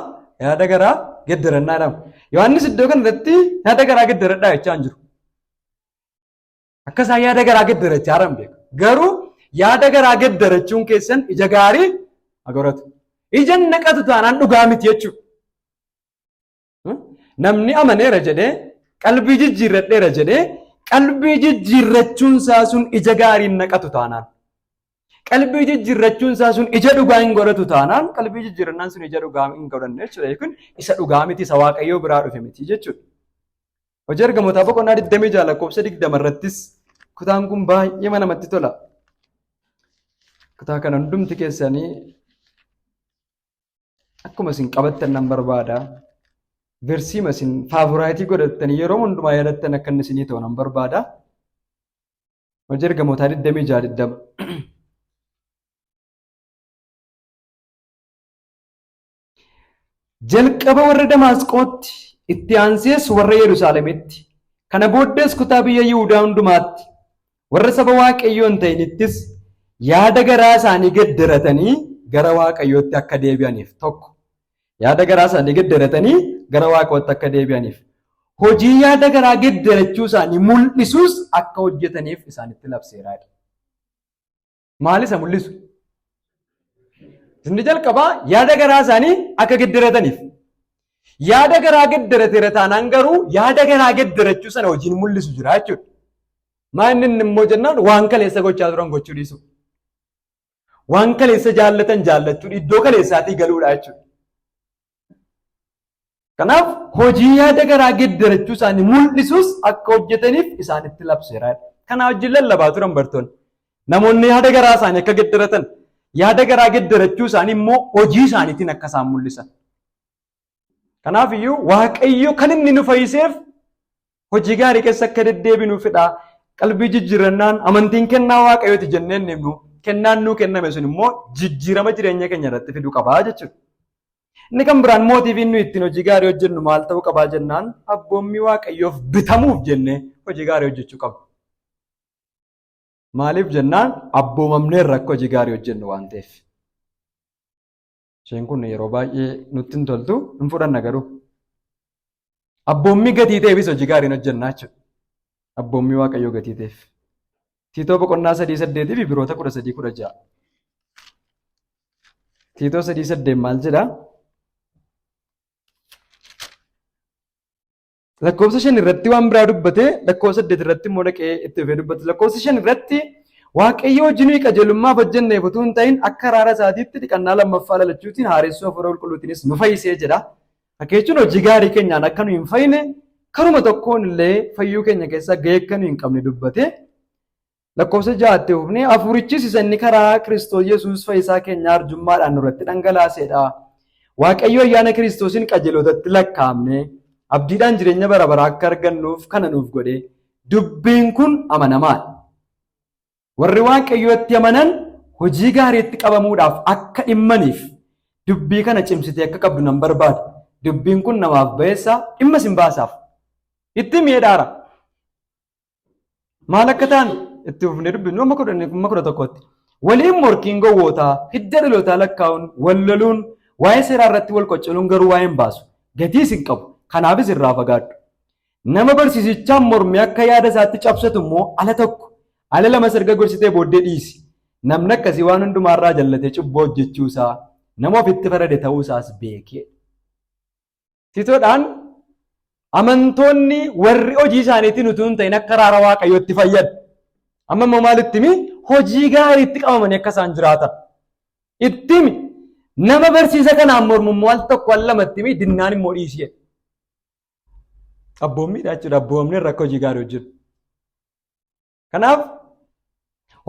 Speaker 1: yaada garaa geddarannaa jedhama. Yohaannis iddoo kanarratti yaada garaa geddaradhaa jechaa hin jiru. Akka isaan yaada garaa geddarachaa jiran beeku. Garuu yaada garaa geddarachuun keessan ija gaarii agoratu. Ija naqatu taanaan dhugaa miti jechuudha. Namni amaneera jedhee qalbii jijjiirradheera jedhee qalbii jijjiirrachuun isaa sun ija gaarii hin naqatu taanaan. Qalbii jijjiirrachuun isaa sun ija dhugaa hin godhatu taanaan qalbii jijjiirrannaan sun ija dhugaa hin godhanne jechuudha. Kun isa dhugaa miti, isa Waaqayyoo biraa dhufe miti jechuudha. Hojii Ergamootaa boqonnaa 26 lakkoofsa 20 irrattis kutaan kun baay'ee namatti tola. Kutaa kana hundumti keessanii akkuma isin qabattan nan barbaada. Versiima isin favorite godhattanii yeroo hundumaa yaadattan akka inni isinii ta'u nan barbaada. Hojii Ergamootaa 26 20. Jalqaba warra Damaasqootti, itti aansees warra Yerusaalemitti, kana booddees kutaa biyya Yihudaa hundumaatti, warra saba Waaqayyoo hin ta'inittis yaada garaa isaanii geddaratanii gara Waaqayyootti akka deebi'aniif tokko. Yaada garaa isaanii geddaratanii gara Waaqayyootti akka deebi'aniif. Hojii yaada garaa geddarachuu isaanii mul'isuus akka hojjetaniif isaanitti labseera. Maal isa mul'isu? Inni jalqabaa yaada garaa isaanii akka geddarataniif. Yaada garaa geddarateera taanaan garuu yaada garaa geddarachuu sana hojiin mul'isu jira jechuudha. Maal inni immoo jennaan waan kaleessa gochaa turan gochuu dhiisu. Waan kaleessa jaallatan jaallachuu iddoo kaleessaatii galuudha jechuudha. Kanaaf hojii yaada garaa geddarachuu isaanii mul'isus akka hojjetaniif isaanitti labseera. Kanaa wajjin lallabaa turan bartoonni. Namoonni yaada garaa isaanii akka geddaratan, yaada garaa geddarachuu isaanii immoo hojii isaaniitiin akka isaan mul'isan. Kanaaf iyyuu Waaqayyo kan inni nu fayyiseef hojii gaarii keessa akka deddeebinuufidha. Qalbii jijjiirrannaan amantiin kennaa Waaqayyooti jennee inni himnu kennaan nuu kenname sun immoo jijjiirama jireenya keenya irratti fiduu qabaa jechuudha. Inni kan biraan motiviin nuyi ittiin hojii gaarii hojjennu maal ta'uu qabaa jennaan abboommii Waaqayyoof bitamuuf jennee hojii gaarii hojjechuu qabna. Maaliif jennaan abboomamneerra akka hojii gaarii hojjennu waan ta'eef. Isheen kun yeroo baay'ee nutti hin toltu, hin fudhanna garuu. Abboommii gatii ta'eefis hojii gaariin hojjennaa jechuudha. Abboommii Waaqayyoo gatii ta'eef. Tiitoo boqonnaa 3:8 fi Ibroota 13:16. Tiitoo 3:8 maal jedhaa? Lakkoofsa 5 irratti waan biraa dubbate, lakkoofsa 8 irratti immoo dhaqee itti fufee dubbate. Lakkoofsa 5 irratti Waaqayyo hojii nuyi qajeelummaaf hojjenneef utuu hin ta'in akka araara isaatiitti dhiqannaa lammaffaa lalachuutiin haaressuu hafuura qulqulluutiinis nu fayyisee jedha. Akka jechuun hojii gaarii keenyaan akka nu hin fayyine, karuma tokkoon illee fayyuu keenya keessa gahee akka nu hin qabne dubbate. Lakkoofsa 6tti fufnee hafuurichis isa inni karaa Kiristoos Yesuus fayyisaa keenya arjummaadhaan nurratti dhangalaaseedha. Waaqayyo ayyaana Kiristoosiin qajeelotatti lakkaa'amne abdiidhaan jireenya bara baraa akka argannuuf kana nuuf godhe. Dubbiin kun amanamaadha. Warri Waaqayyootti amanan hojii gaariitti qabamuudhaaf akka dhimmaniif dubbii kana cimsitee akka qabdu nan barbaada. Dubbiin kun namaaf ba'eessa, dhimma sin baasaaf. Itti miidhaara. Maal akka ta'an itti fufnee dubbifnu amma 11tti. Waliin morkiin gowwootaa, hidda dhalootaa lakkaa'uun, wal loluun, waa'ee seeraa irratti wal qoccoluun garuu waa'ee hin baasu. Gatiis hin qabu. Kanaafis irraa fagaadhu. Nama barsiisichaan mormee akka yaada isaatti cabsatu immoo ala tokko, ala lamas erga gorsitee booddee dhiisi. Namni akkasii waan hundumaarraa jallatee cubbuu hojjechuu isaa, nama ofitti farade ta'uu isaas beekee. Titoodhaan amantoonni warri hojii isaaniitiin utuu hin ta'in akka araara Waaqayyootti fayyadu. Amma immoo maalitti himi? Hojii gaariitti qabamanii akka isaan jiraatan. Itti himi. Nama barsiisa kanaan mormu immoo al tokko al lamatti himi, dinnaan immoo dhiisi jedhe. Abboommiidha jechuudha. Abboomamni irra akka hojii gaarii hojjennu. Kanaaf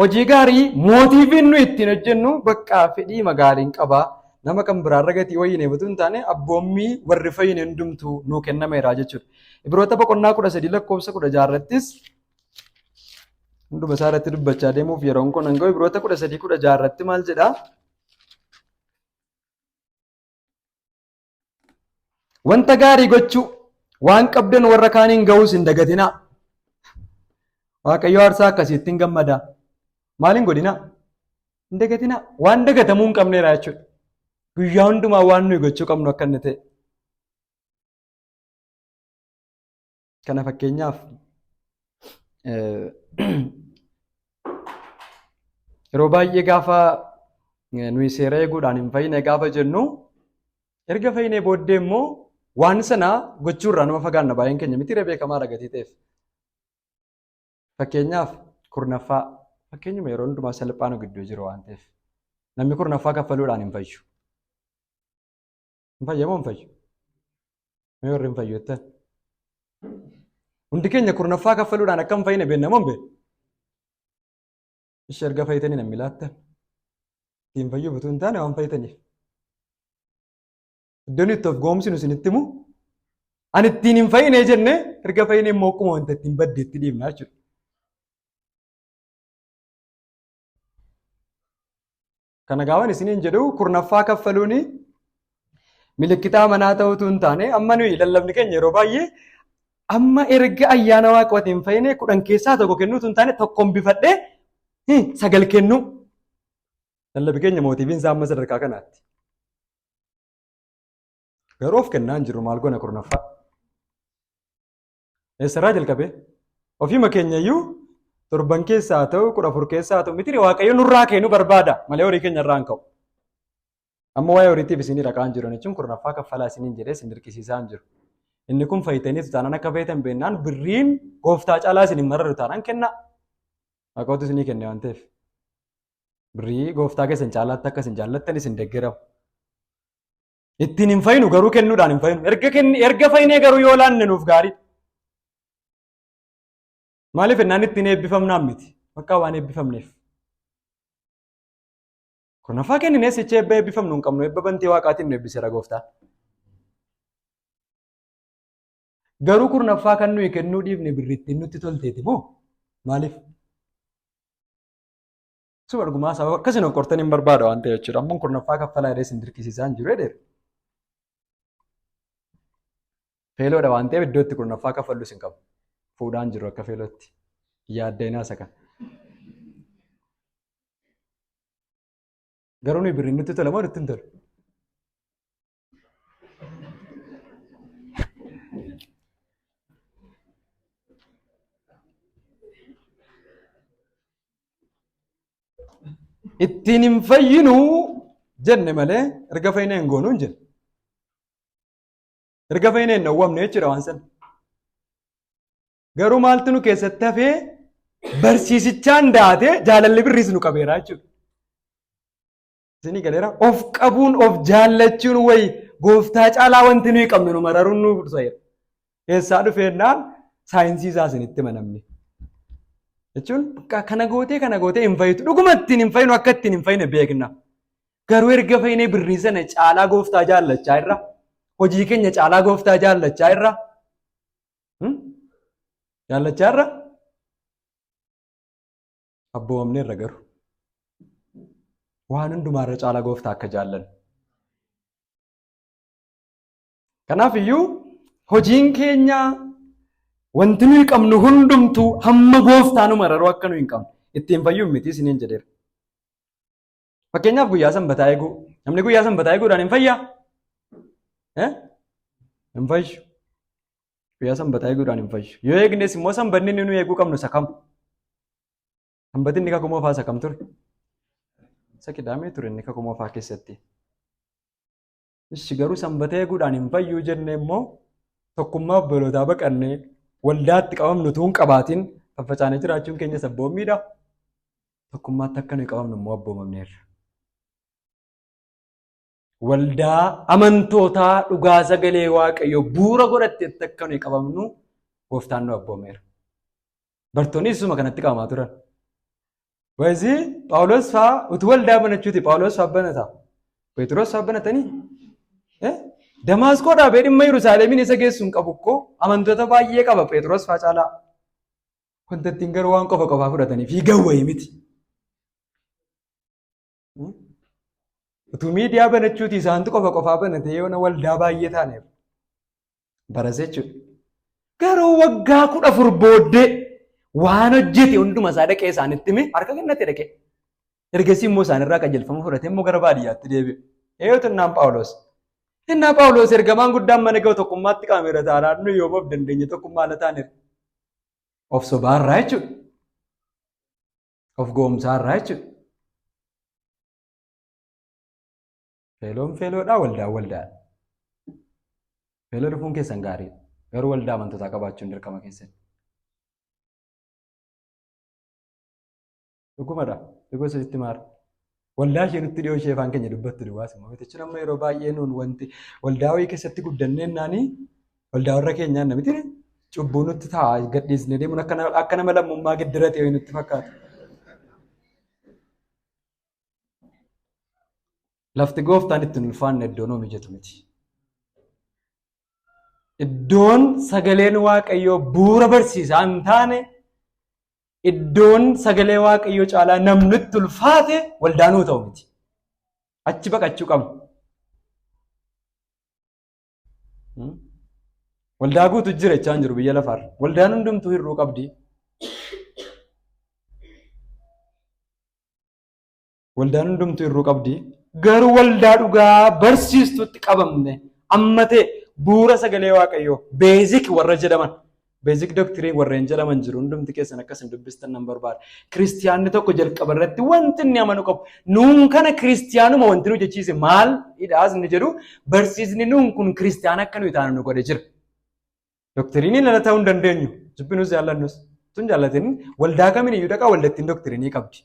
Speaker 1: hojii gaarii motiviin nu ittiin hojjennu bakka fedhii magaaliin qabaa. Nama kan biraarra gatii wayyineef utuu hin taane abboommii warri fayyine hundumtuu nuu kennameera jechuudha. Ibroota boqonnaa 13 lakkoofsa 16 irrattis hunduma isaa irratti dubbachaa deemuuf yeroon kun hanga Ibroota 13 16 irratti maal jedhaa? Wanta gaarii gochuu waan qabdan warra kaaniin ga'uus hin dagatinaa. Waaqayyo aarsaa akkasiitti hin gammada. Maal hin godhinaa? Hin dagatinaa. Waan dagatamuu hin qabneera jechuudha. Guyyaa hundumaa waan nuyi gochuu qabnu akka inni ta'e. Kana fakkeenyaaf yeroo baay'ee gaafa nuyi seera eeguudhaan hin fayyine gaafa jennu erga fayyinee booddee immoo waan sana gochuurraa nama fagaanna baay'een keenya miti beekamaadha gatii ta'eef. Fakkeenyaaf kurnaffaa fakkeenyuma yeroo hundumaa salphaa nu gidduu jiru waan ta'eef namni kurnaffaa kaffaluudhaan hin fayyu. Hin fayyamoo hin fayyu? Mee warri hin fayyu jettan? Hundi keenya kurnaffaa kaffaluudhaan akka hin fayyine beekna moo hin beeknu? Ishee erga fayyitanii namni laattan. Ittiin fayyuuf utuu hin taane waan fayyitaniif. Iddoon itti of goomsinu isinitti himu. Ani ittiin hin fayyine jenne erga fayyine immoo akkuma wanta ittiin badde itti dhiibna jechuudha. Kana gaafan isiniin jedhu kurnaffaa kaffaluun milikkitaa manaa ta'utu hin taane amma nuyi lallabni keenya yeroo baay'ee amma erga ayyaana waaqatiin fayyine 10 keessaa tokko kennuutu hin taane tokkoon bifadhee 9 kennuu. Lallabi keenya mootiiviin isaa amma sadarkaa kanaatti. Garuu of kennaa hin jirru maal goona kurnaffaa. Eessarraa jalqabee? Ofiima keenya iyyuu torban keessaa haa ta'u 14 keessaa haa ta'u miti Waaqayyo nurraa kennuu barbaada malee horii keenya irraa hin ka'u. Amma waa'ee horiitiif isinii dhaqaa hin jiru jechuun kurnaffaa kaffalaa isiniin jedhee isin dirqisiisaa hin jiru. Inni kun fayyitaniitu taanaan akka fayitan beennaan birriin gooftaa caalaa isin hin mararu taanaan kennaa. Waaqootu isinii kenne waan ta'eef. Birrii gooftaa keessan caalaatti akka isin jaallattan isin deggeramu. Ittiin hin fayyinu garuu kennuudhaan hin fayyinu. Erga kenni erga fayyinee garuu yoo laanne nuuf gaarii. Maaliif ennaan ittiin eebbifamnaan miti. Bakka waan eebbifamneef. Kurnaffaa kenninee sichi eebba eebbifamnu hin qabnu. Eebba bantii waaqaatiin nu eebbiseera gooftaan. Garuu kurnaffaa kan nuyi kennuu dhiifne birrittiin nutti tolteeti moo? Maaliif? Suma dhugumaa sababa akkasiin of qortan hin barbaada waan ta'eef jechuudha. Ammoo kurnaffaa kaffalaa jedhee isin dirqisiisaa hin jiru jedheera. Feeloodha waan ta'eef iddoo itti kurnaffaa kaffallu isin qabu. Fuudhaan jiru akka feelootti. Yaaddeenaa isa kana. Garuu nuyi birriin nutti tola moo nutti hin tolu? Ittiin hin fayyinu jenne malee erga fayyinee hin goonuu hin jenne. Erga fayyinee hin dhowwamne jechuudha waan sana. Garuu maaltu nu keessatti hafee barsiisichaan daatee jaalalli birriis nu qabeera jechuudha. Isinii galeera of qabuun of jaallachuun wayi gooftaa caalaa wanti nuyi qabnu nu mararuun nu fudhata. Eessaa dhufeennaan saayinsii isaa isinitti hima namni. Jechuun kana gootee kana gootee hin fayyitu. Dhuguma ittiin hin fayyinu akka ittiin hin fayyine beekna. Garuu erga fayyinee birrii sana caalaa gooftaa jaallachaa irra hojii keenya caalaa gooftaa jaallachaa irra jaallachaa irra abboomamneerra garuu. Waan hundumaa irra caalaa gooftaa akka jaallannu. Kanaaf iyyuu hojiin keenya wanti nuyi qabnu hundumtuu hamma gooftaa nu mararuu akka nuyi hin qabne ittiin fayyuun miti isiniin jedheera. Fakkeenyaaf guyyaa sanbataa eeguu. Namni guyyaa sanbataa eeguudhaan hin fayyaa? Hin fayyu. Guyyaa sanbataa eeguudhaan hin fayyu. Yoo eegnes immoo sanbanni inni nuyi eeguu qabnu isa kam? Sanbati inni kakuu moofaa isa kam ture? Isa qidaamee ture inni kakuu moofaa keessatti. Ishi garuu sanbata eeguudhaan hin fayyuu jennee immoo tokkummaa obbolootaa baqannee waldaatti qabamnu utuu hin qabaatin faffacaanee jiraachuun keenya sabboommiidha. Tokkummaatti akka nuyi qabamnu immoo abboomamneerra. Waldaa amantootaa dhugaa sagalee Waaqayyoo bu'uura godhatteetti akka nuyi qabamnu gooftaan nu abboomeera. Bartoonni isuma kanatti qabamaa turan. Wayizii Phaawulos fa'aa utuu waldaa banachuuti Phaawulos fa'aa banata. Phexros fa'aa banatanii. Damaasqoo dhaabee dhimma Yerusaalemiin isa geessu hin qabu koo amantoota baay'ee qaba Phexros fa'aa caalaa. Wanta ittiin garuu waan qofa qofaa fudhatanii fiigan wayii miti. Utuu miidiyaa banachuuti isaantu qofa qofaa banatee yoona waldaa baay'ee taaneef. Baras jechuudha. Garuu waggaa 14 booddee waan hojjete hunduma isaa dhaqee isaanitti hime harka kennate dhaqee. Ergasii immoo isaanirraa qajeelfama fudhatee immoo gara baadiyyaatti deebi'e. Eeyyatu innaan Phaawulos. Innaa Phaawulos ergamaan guddaan mana ga'u tokkummaatti qabameera taanaan nu yoom of dandeenye tokkummaa ala taaneera. Of sobaarraa jechuudha. Of goomsaarraa jechuudha. Feeloon feeloodhaa waldaan waldaadha. Feeloo dhufuun keessan gaariidha. Garuu waldaa amantootaa qabaachuun dirqama keessan. Dhugumadha. Dhuguma sitti maara. Waldaa ishee nutti dhiyoo ishee afaan keenya dubbattu duwwaas immoo miti. Jechuun amma yeroo baay'ee nuun wanti waldaa wayii keessatti guddanneen naanii waldaa warra keenyaan namiti cubbuu nutti ta'a gadhiisnee deemuun akka nama lammummaa geddarate wayii nutti fakkaata. Lafti gooftaan itti hin ulfaanne iddoo nuu mijatu miti. Iddoon sagaleen Waaqayyoo bu'uura barsiisaa hin taane, iddoon sagalee Waaqayyoo caalaa namni itti ulfaate waldaa nuu ta'u miti. Achi baqachuu qabna. Waldaa guutu jira jechaa hin jiru biyya lafaarra. Waldaan hundumtuu hir'uu qabdi. Waldaan hundumtuu hir'uu qabdi. Garuu waldaa dhugaa barsiistutti qabamne amma ta'e bu'uura sagalee Waaqayyoo basic warra jedhaman basic doctrine warreen jedhaman jiru hundumti keessan akkas hin dubbistan nan barbaada. Kiristiyaanni tokko jalqaba irratti wanti inni amanu qabu nuun kana kiristiyaanuma wanti nu jechiise maal hidhaas inni jedhu barsiisni nuun kun kiristiyaana akka nuyi taanu nu godhe jira. Doktiriinii lala ta'uu hin dandeenyu. Jibbinus jaallannus. Tun jaallatin waldaa kamiin iyyuu dhaqaa waldattiin doktiriinii qabdi.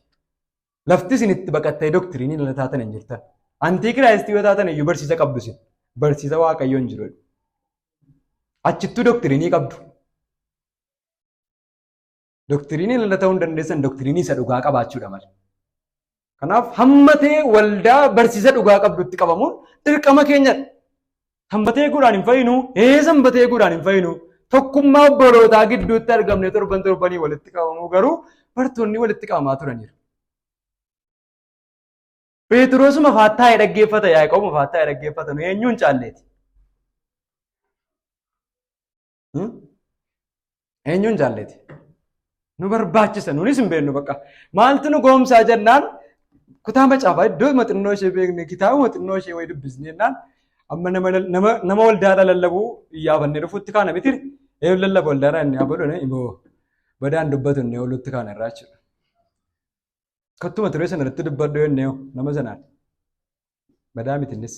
Speaker 1: Lafti isin itti baqattee doktiriinii lala taatan hin jirtan. Antii kiraayistii yoo taatan iyyuu barsiisa qabdu isin. Barsiisa waaqayyoo hin jiru. Achittuu doktiriinii qabdu. Doktiriinii lala ta'uu hin dandeessan doktiriinii isa dhugaa qabaachuudha malee. Kanaaf hamma ta'e waldaa barsiisa dhugaa qabdutti qabamuun dirqama keenyadha. Sanbata eeguudhaan hin fayyinu, ee sanbata eeguudhaan hin fayyinu. Tokkummaa obbolootaa gidduutti argamne torban torbanii walitti qabamuu garuu bartoonni walitti qabamaa turaniiru. Phexrosuma faattaa'ee dhaggeeffata, Yaaqoobuma faattaa'ee dhaggeeffata, nu eenyuun caalleeti? Eenyuun jaalleeti? Nu barbaachisa nunis hin beeknu bakka. Maaltu nu goomsaa jennaan kutaa macaafaa iddoo maxinnoo ishee beekne kitaaba maxinnoo ishee wayii dubbisne jennaan amma nama waldaadha lallabuu iyyaafannee dhufutti kaana miti. Eenyu lallaba waldaadha inni abaluu immoo badaan dubbatu inni oolutti kaana irraa jechuudha. Kattuma turee sana irratti dubbadhu jennee nama sanaan. Badaa miti innis.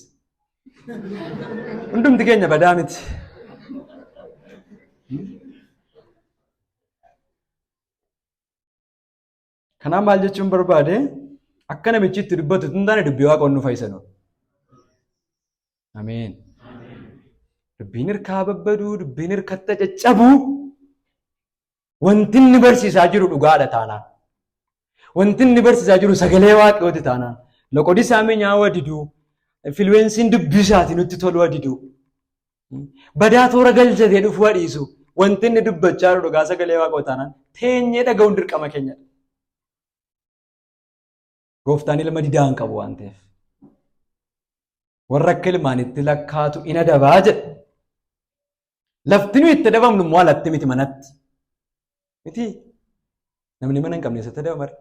Speaker 1: Hundumti keenya badaa miti. Kanaaf maal jechuun barbaade akka namichi itti dubbatu hin taane dubbii waaqa nu fayyisanu. Ameen. Dubbiin hirkaa babbaduu, dubbiin hirkatta caccabuu Wanti inni barsiisaa jiru dhugaadha taanaan. Wanti inni barsiisaa jiru sagalee waaqayyooti taanaan. Loqodi isaa mi'aawu diduu. Influenceiin dubbii isaatii nutti toluu diduu. Badaa toora galchatee dhufuu dhiisu. Wanti inni dubbachaa jiru dhugaa sagalee waaqayyoo taanaan teenyee dhaga'uun dirqama keenyadha. Gooftaan ilma didaa hin qabu waan ta'eef. Warra akka ilmaanitti lakkaatu in adabaa jedha. Lafti nuyi itti adabamnu immoo alatti miti manatti. Miti namni mana hin qabne eessatti adabama ree?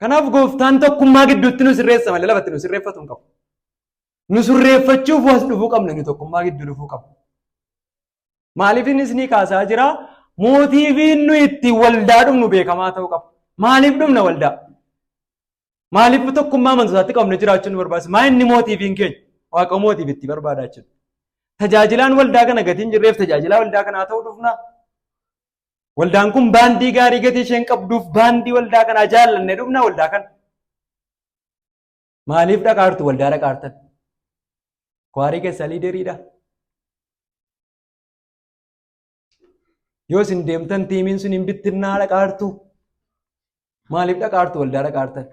Speaker 1: Kanaaf gooftaan tokkummaa gidduutti nu sirreessa malee lafatti nu sirreeffatu hin qabu. Nu sirreeffachuuf as dhufuu qabna nu tokkummaa gidduu dhufuu qabna. Maaliif innis ni kaasaa jira? Motiviin nu itti waldaa dhufnu beekamaa ta'uu qaba. Maaliif dhufna waldaa? Maaliif tokkummaa amantootaatti qabne jiraachuun nu barbaachisa? Maa inni motiviin keenya? Waaqa motive itti barbaadaa jechuudha. Tajaajilaan waldaa kana gatii hin jirreef tajaajilaa waldaa kanaa ta'uu dhufna. Waldaan kun baandii gaarii gatii isheen qabduuf baandii waldaa kanaa jaallanne dhufna waldaa kana. Maaliif dhaqaartu waldaa dhaqaartan? Kwaarii keessaa leaderiidha. Yoo isin deemtan teamiin sun hin bittinnaa dhaqaartu. Maaliif dhaqaartu waldaa dhaqaartan?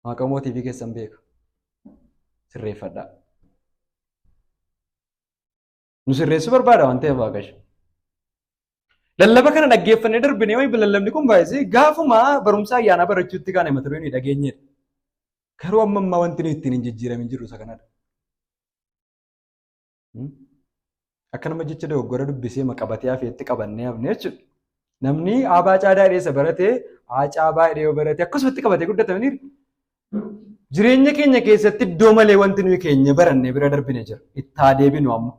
Speaker 1: Waaqa motive keessan beeka. Sirreeffadhaa. Nu sirreessuu barbaada waan ta'eef Waaqayyo. Lallaba kana dhaggeeffannee darbinee wayi lallabni kun baay'isee gaafuma barumsa ayyaanaa barachuutti kaane mata duree nuyi dhageenyedha. Garuu amma ammaa wanti nuyi ittiin hin jijjiiramin jirru isa kanadha. Akka nama jecha dogoggora dubbisee maqabatee hafeetti qabannee hafne jechuudha. Namni aabaa caadaa dheessa baratee haa caabaa hidhee yoo barate akkasumatti qabatee guddatamaniiru. Jireenya keenya keessatti iddoo malee wanti nuyi keenya barannee bira darbine jira. Itti haa deebinu amma.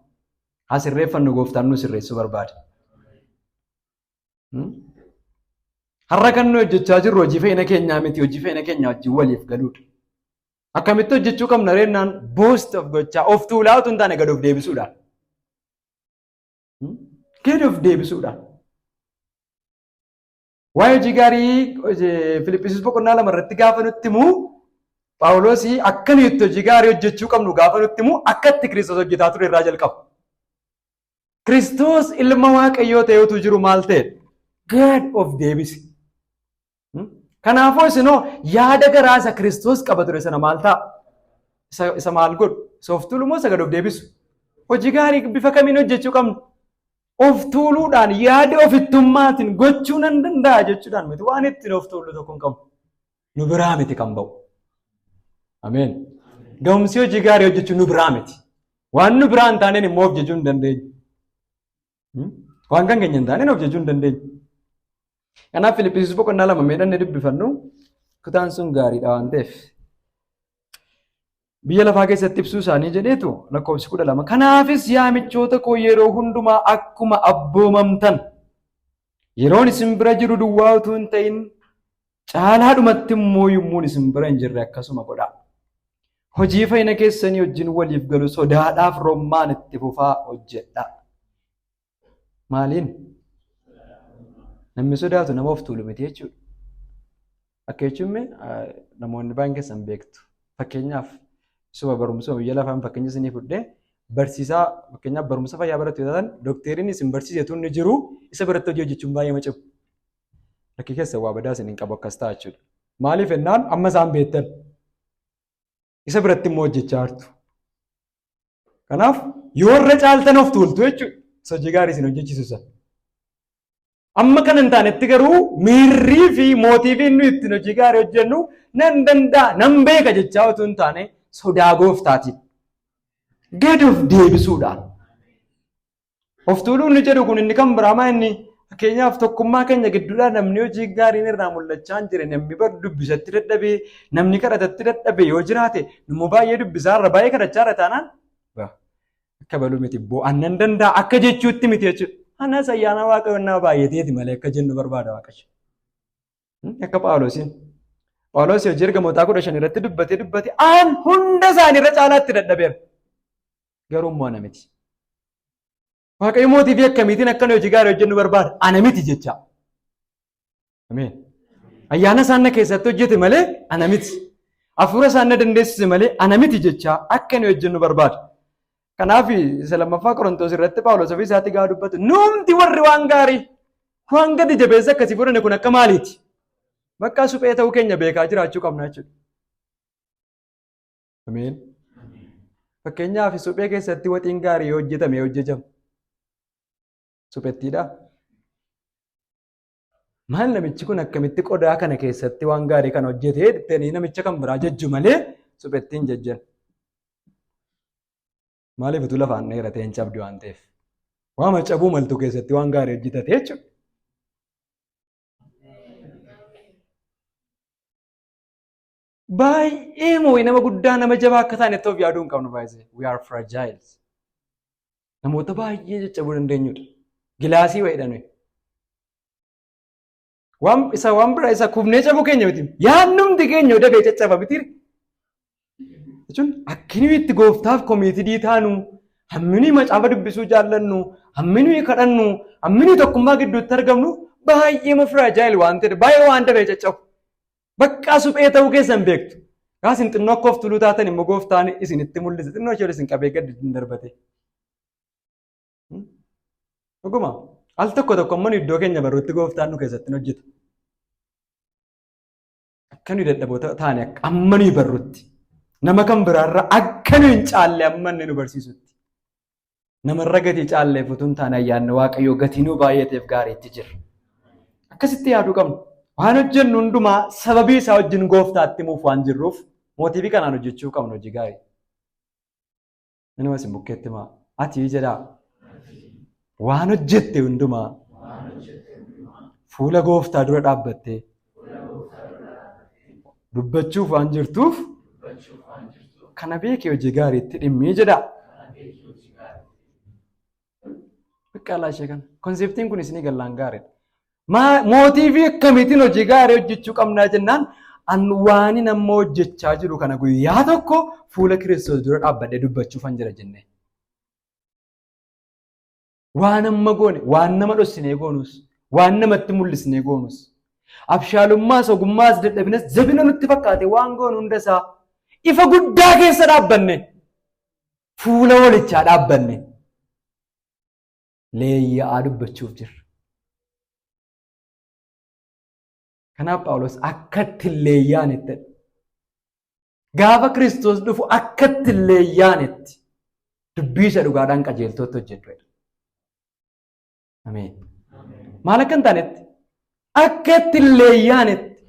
Speaker 1: Haa sirreeffannu, gooftaan nu sirreessuu barbaada. Har'a kan nuyi hojjechaa jirru hojii fe'ina keenyaa miti, hojii fe'ina keenyaa wajjin waliif galuudha. Akkamitti hojjechuu qabna reennaan boast of gochaa of tuulaa utuu hin taane gad of deebisuudhaan. Gad of deebisuudhaan. Waa'ee hojii gaarii Filiphisiis boqonnaa 2 irratti gaafa nutti himu, Phaawulos akka nuyi itti hojii gaarii hojjechuu qabnu gaafa nutti himu, akka itti Kiristoos hojjetaa ture irraa jalqaba. Kiristoos ilma Waaqayyoo ta'ee utuu jiru maal ta'e? Gad of deebise. Kanaafuu isinoo yaada garaa isa Kiristoos qaba ture sana maal ta'a? Isa maal godhu? Isa of tuulu moo isa gad of deebisu? Hojii gaarii bifa kamiin hojjechuu qabna? Of tuuluudhaan, yaada ofittummaatiin gochuu nan danda'a jechuudhaan miti. Waan ittiin of tuulu tokko hin qabu. Nu biraa miti kan ba'u. Ameen. Ga'umsi hojii gaarii hojjechuu nu biraa miti. Waan nu biraa hin taaneen immoo of jejuu hin dandeenyu. Waan kan keenya hin taaneen of jejuu hin dandeenyu. Kanaaf Filiphisiis boqonnaa 2 meedhanne dubbifannu, kutaan sun gaariidha waan ta'eef. Biyya lafaa keessatti ibsuu isaanii jedheetu lakkoofsi 12. Kanaafis yaa michoota koo, yeroo hundumaa akkuma abboomamtan, yeroon isin bira jiru duwwaa utuu hin ta'in, caalaadhumatti immoo yommuun isin bira hin jirre akkasuma godhaa. Hojii fayyina keessanii wajjin waliif galu sodaadhaaf rommaan itti fufaa hojjedhaa. Maaliin? Namni sodaatu nama of tuulu miti jechuudha. Akka jechuun namoonni baay'een keessan beektu. Fakkeenyaaf, isuma barumsuma biyya lafaan fakkeenya isinii fudhee, barsiisaa, fakkeenyaaf barumsa fayyaa barattu yoo taatan, dookteriin isin barsiisetu inni jiru isa biratti hojii hojjechuun baay'ee macimu. Lakkii keessa waa badaa isin hin qabu akkas ta'a jechuudha. Maaliif jennaan amma isaan beektan. Isa biratti immoo hojjechaa jirtu. Kanaaf yoo irra caaltan of tuultu jechuudha. Hojii gaarii isin hojjechiisu sana. Amma kana hin taanetti garuu miirrii fi mootiiviin nuyi ittiin hojii gaarii hojjennu nan danda'a, nan beeka jechaa utuu hin taane, sodaa gooftaatiin. Gad of deebisuudhaan. Of tuuluun inni jedhu kun inni kan biraa maa inni? Fakkeenyaaf, tokkummaa keenya gidduudhaa namni hojii gaariin irraa mul'achaa hin jire, namni bar dubbisatti dadhabee, namni kadhatatti dadhabe yoo jiraate, nummoo baay'ee dubbisaa irra, baay'ee kadhachaa irra taanaan, akka baluu miti bo'an nan danda'a akka jechuutti miti jechuudha. Anas ayyaana Waaqayyoon naa baay'ateeti malee akka jennu barbaada Waaqayyo. Akka Phaawulosiin. Phaawulos hojii ergamootaa 15 irratti dubbatee dubbatee, aan hunda isaanii irra caalaatti dadhabeera. Garuu immoo ana miti. Waaqayyo mootii fi akkamiitiin akka nuyi hojii gaarii hojjennu barbaada. Ana miti jecha. Ameen. Ayyaana isaan na keessatti hojjete malee ana miti. Hafuura isaan na dandeessise malee ana miti jecha akka nuyi hojjennu barbaada. Kanaaf isa lammaffaa Qorontoos irratti Phaawulos ofii isaatti gaafa dubbatu, nuumti warri waan gaarii, waan gadi jabeessa akkasii fudhanne kun akka maaliiti? Bakka suphee ta'uu keenya beekaa jiraachuu qabna jechuudha. Ameen. Fakkeenyaaf, suphee keessatti waxiin gaarii yoo hojjetame yoo hojjetamu suphettiidha. Maal, namichi kun akkamitti qodaa kana keessatti waan gaarii kana hojjetee jettanii namicha kan biraa jajju malee suphettiin jajjan. Maaliif? Utuu lafaan dheeratee hin cabdi waan ta'eef. Waama cabuu maltu keessatti waan gaarii hojjetate jechuudha. Baay'ee moo'ee nama guddaa, nama jabaa akka taanetti of yaaduu hin qabnu baay'ee. We are fragile. Namoota baay'ee caccabuu dandeenyudha. Gilaasii wayiidha nuyi. Waan isa waan biraa isa kufnee cabuu keenya miti. Yaadnumti keenya dafee caccaba miti. Jechuun akki nuyi itti gooftaaf committed taanu, hammi nuyi macaafa dubbisuu jaallannu, hammi nuyi kadhannu, hammi nuyi tokkummaa gidduutti argamnu baay'ee fragile waan ta'eef, baay'ee waan dafee caccabu. Bakka suphee ta'uu keessan beektu. Gaa isin xinnoo akka of tuluu taatan immoo gooftaan isinitti mul'ise. Xinnoo ishee isin qabee gadi hin darbate. Dhuguma al tokko tokko immoo iddoo keenya barruutti gooftaan nu keessatti hojjeta. Akka nuyi dadhaboota taane amma nuyi barrutti. Nama kan biraarra akka nuyi hin caalle amma inni nu barsiisutti. Namarra gatii caalleef utuu hin taane, ayyaanni Waaqayyoo gatii nu baay'ateef gaariitti jira. Akkasitti yaaduu qabna. Waan hojjennu hundumaa sababii isaa wajjin gooftaatti himuuf waan jirruuf motive kanaan hojjechuu qabna hojii gaarii. Inni isin bukkeetti himaa. Ati jedhaa. Waan hojjette hundumaa fuula gooftaa dura dhaabbattee dubbachuuf waan jirtuuf. Kana beekee hojii gaariitti dhimmii jedha. Biqqaalaa ishee kana. Konseptiin kun isinii gallaan gaariidha. Mootiivii akkamiitiin hojii gaarii hojjechuu qabnaa jennaan an waanin amma hojjechaa jiru kana guyyaa tokko fuula Kiristoos dura dhaabbadhee dubbachuufan jira jennee. Waan amma goone, waan nama dhossinee goonus, waan namatti mul'isnee goonus, abshaalummaas, ogummaas, dadhabinas, jabina nutti fakkaate waan goonu hunda isaa ifa guddaa keessa dhaabbanne, fuula walichaa dhaabbanne, leeyya'aa dubbachuuf jirra. Kanaaf Phaawulos akka itti hin leeyyaanetti gaafa Kiristoos dhufu akka itti hin leeyyaanetti dubbii isa dhugaadhaan qajeeltootti hojjedhu jedha. Ameen. Maal akka hin taanetti? Akka itti hin leeyyaanetti.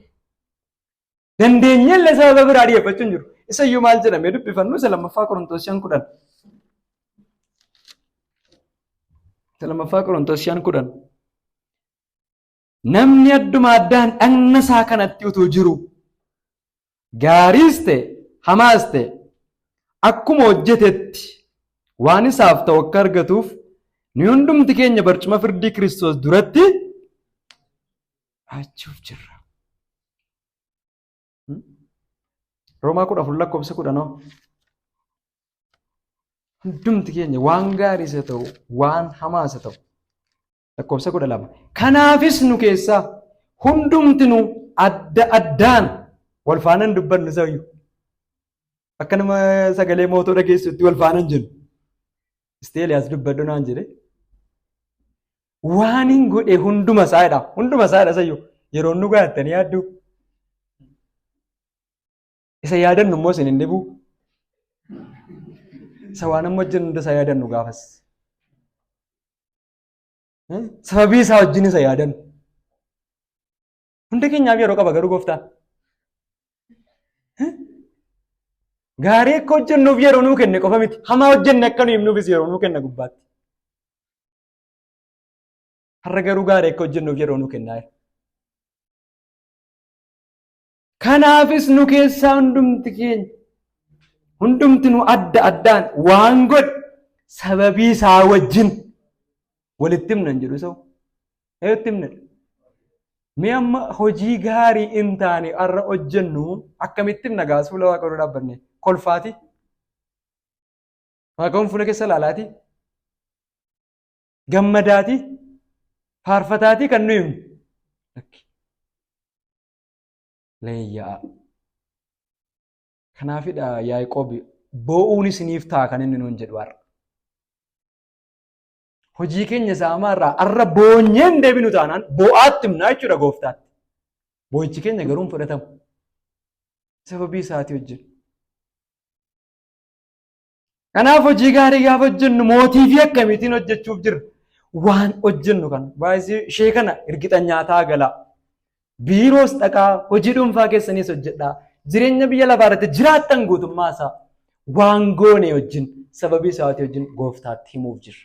Speaker 1: Dandeenye illee sababa biraa dhiyeeffachuu hin jiru. Isa iyyuu maal jedhamee dubbifannu isa lammaffaa Qorontoos 5:10. Isa lammaffaa Qorontoos 5:10. Namni adduma addaan dhagna isaa kanatti utuu jiru gaariis ta'e hamaas ta'e akkuma hojjetetti waan isaaf ta'u akka argatuuf nu hundumti keenya barcuma firdii Kiristoos duratti dhaachuuf jirra. Roomaa 14 lakkoofsa 10. Hundumti keenya waan gaariis haa ta'u waan hamaas haa ta'u Lakkoofsa 12. Kanaafis nu keessaa hundumtinu adda addaan wal faana hin dubbannu isayyuu. Akka nama sagalee mootoo dhageessutti wal faana hin jennu. Isteeliyaas dubbadhu naan jedhe. Waan hin godhe hunduma isaadha. Hunduma isaadha isayyuu. Yeroo nu gaattanii yaadduu. Isa yaadannu immoo isin hin dhibuu. Isa waan amma hojjennu hunda isaa yaadannu gaafas. Sababii isaa wajjin isa yaadannu. Hunda keenyaaf yeroo qaba garuu gooftaan. Gaarii akka hojjennuuf yeroo nuu kenne qofa miti. Hamaa hojjenne akka nu himnuufis yeroo nuu kenna gubbaatti. Har'a garuu gaarii akka hojjennuuf yeroo nuu kennaa jira. Kanaafis nu keessaa hundumti keenya hundumti nu adda addaan waan godhe sababii isaa wajjin walitti himna hin jedhu isa'u. Eetti himna. Mee amma hojii gaarii hin taane har'a hojjennu akkamitti himna gaas fuula Waaqayyoo dura dhaabbanne kolfaati. Waaqayyoon fuula keessa ilaalaati. Gammadaati. Faarfataati kan nu himnu. Lakki. Leeyya'a. Kanaafidha Yaaqoob boo'uun isiniif ta'a kan inni nuun jedhu har'a. Hojii keenya isa hamaa irraa har'a boonyee hin deebinu taanaan boo'aatti himnaa jechuudha gooftaatti. Boo'ichi keenya garuu hin fudhatamu. Sababii isaatii wajjin. Kanaaf hojii gaarii gaafa hojjennu mootiifii akkamiitiin hojjechuuf jirra? Waan hojjennu kana baay'isii ishee kana hirgixa nyaataa galaa. Biiroos dhaqaa hojii dhuunfaa keessaniis hojjedhaa. Jireenya biyya lafaa irratti jiraattan guutummaa isaa waan goone wajjin sababii isaatii wajjin gooftaatti himuuf jirra.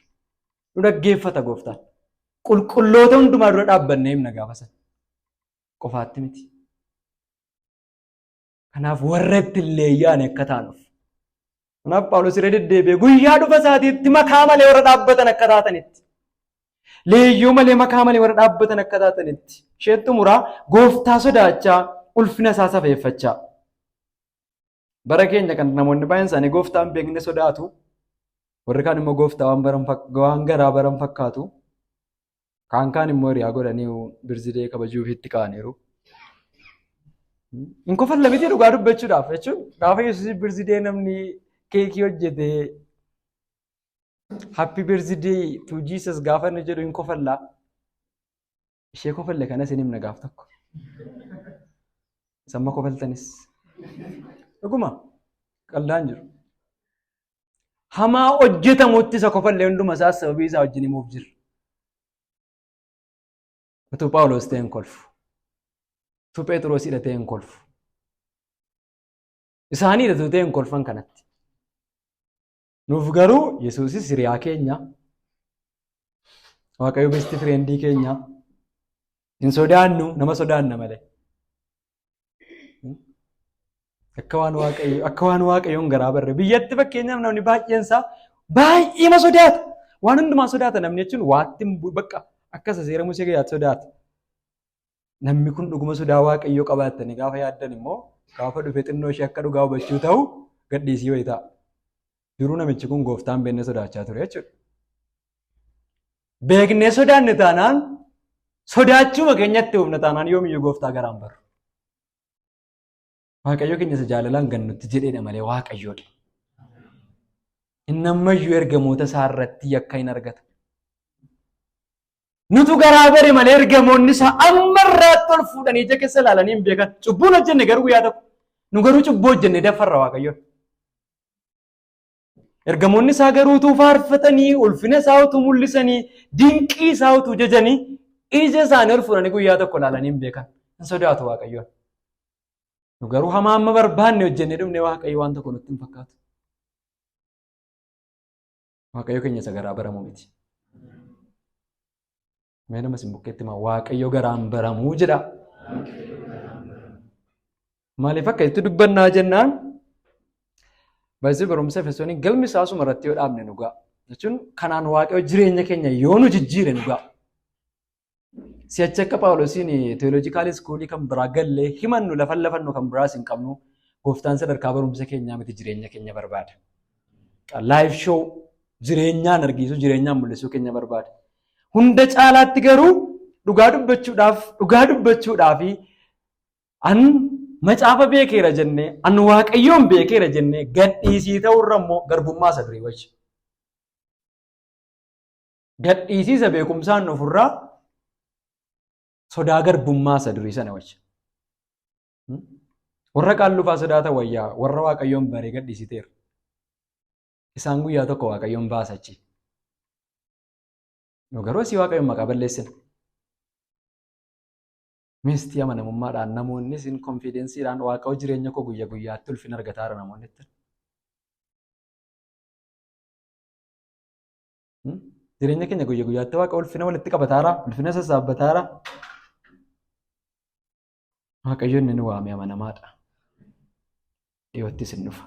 Speaker 1: Nu dhaggeeffata gooftaan. Qulqulloota hundumaa dura dhaabbannee himna gaafa sana. Qofaatti miti. Kanaaf warra itti hin leeyyaane akka taanuuf. Kanaaf Phaawulos irra deddeebi'ee guyyaa dhufa isaatiitti makaa malee warra dhaabbatan akka taatanitti. Leeyyoo malee makaa malee warra dhaabbatan akka taatanitti. Isheen xumuraa gooftaa sodaachaa ulfina isaa safeeffachaa. Bara keenya kan namoonni baay'een isaanii gooftaa hin beekne sodaatu. Warri kaan immoo gooftaa waan garaa baran fakkaatu. Kaan kaan immoo hiriyaa godhanii birzidee kabajuuf itti ka'aniiru. Hin kofalla miti dhugaa dubbachuudhaaf jechuun gaafa Yesuus birzidee namni keekii hojjete happy birthday to Jesus gaafa inni jedhu hin kofallaa. Ishee kofalle kanas hin himna gaaf tokko. Samma kofaltanis. Dhuguma qaldaan jiru. Hamaa hojjetamutti isa kofallee hunduma isaas sababii isaa wajjin himuuf jira. Utuu Phaawulos ta'e hin kolfu. Utuu Phexros hidhatee hin kolfu. Isaanii hidhatu ta'e hin kolfan kanatti. Nuuf garuu Yesuusis hiriyaa keenya. Waaqayyo besti fireendii keenya. Hin sodaannu nama sodaanna malee. Akka waan waaqayyo akka waan waaqayyoon garaa barre biyyatti fakkeenyaaf namni baay'een isaa baay'eema sodaata. Waan hundumaa sodaata namni jechuun waatti bakka akka isa seera Musee gayyaatti sodaata. Namni kun dhuguma sodaa waaqayyoo qabaattanii gaafa yaaddan immoo gaafa dhufe xinnoo ishee akka dhugaa hubachuu ta'u gadhiisii wayii ta'a. Duruu namichi kun gooftaan beeknee sodaachaa ture jechuudha. Beeknee sodaanne taanaan sodaachuma keenyatti humna taanaan yoomiyyuu gooftaa garaan barru. Waaqayyo keenya isa jaalalaan gannutti jedheedha malee Waaqayyoodha. Inni ammayyuu ergamoota isaa irratti yakka hin argata. Nutu garaa bare malee ergamoonni isaa amma irraatti ol fuudhanii ija keessa ilaalanii hin beekan. Cubbuun hojjenne garuu guyyaa tokko. Nu garuu cubbuu hojjenne daffarra Waaqayyoon. Ergamoonni isaa garuu utuu faarfatanii, ulfina isaa utuu mul'isanii, dinqii isaa utuu jajanii, ija isaanii ol fuudhanii guyyaa tokko ilaalanii hin beekan. Hin sodaatu Waaqayyoon. Nu garuu hamaa amma barbaanne hojjennee dhumne Waaqayyo waan tokko nutti hin fakkaatu. Waaqayyo keenya isa garaa baramu miti. Mee nama isin bukkeetti himaa Waaqayyo garaan baramuu jedha. Maaliif akka itti dubbannaa jennaan baay'ee barumsa Efesoonii galmi isaa asuma irratti yoo dhaabne nu ga'a. Jechuun kanaan Waaqayyo jireenya keenya yoo nu jijjiire nu ga'a. Si'achi akka Phaawulosiin teoloojikaal iskuulii kan biraa gallee himannu lafan lafannu kan biraas hin qabnu gooftaan sadarkaa barumsa keenyaa miti jireenya keenya barbaada. Laayif shoo jireenyaan argiisuu jireenyaan mul'isuu keenya barbaada. Hunda caalaatti garuu dhugaa dubbachuudhaaf dhugaa dubbachuudhaaf an macaafa beekeera jennee an waaqayyoon beekeera jennee gadhiisii ta'urra immoo garbummaa isa durii wajji. Gadhiisii isa beekumsaan dhufurraa sodaa garbummaa isa durii sana wajji. Warra qaallufaa sodaata wayyaa warra waaqayyoon baree gadhiisiteera. Isaan guyyaa tokko waaqayyoon baasa achi. Nu garuu asii waaqayyoon maqaa balleessina. Mistii amanamummaadhaan namoonni isin konfiidensiidhaan waaqayyo jireenya koo guyya guyyaatti ulfina argataara namoonni ittiin. Jireenya keenya guyya guyyaatti waaqa ulfina walitti qabataara, ulfina sassaabbataara. Waaqayyo inni nu waame amanamaadha. Dhiyootti isin dhufa.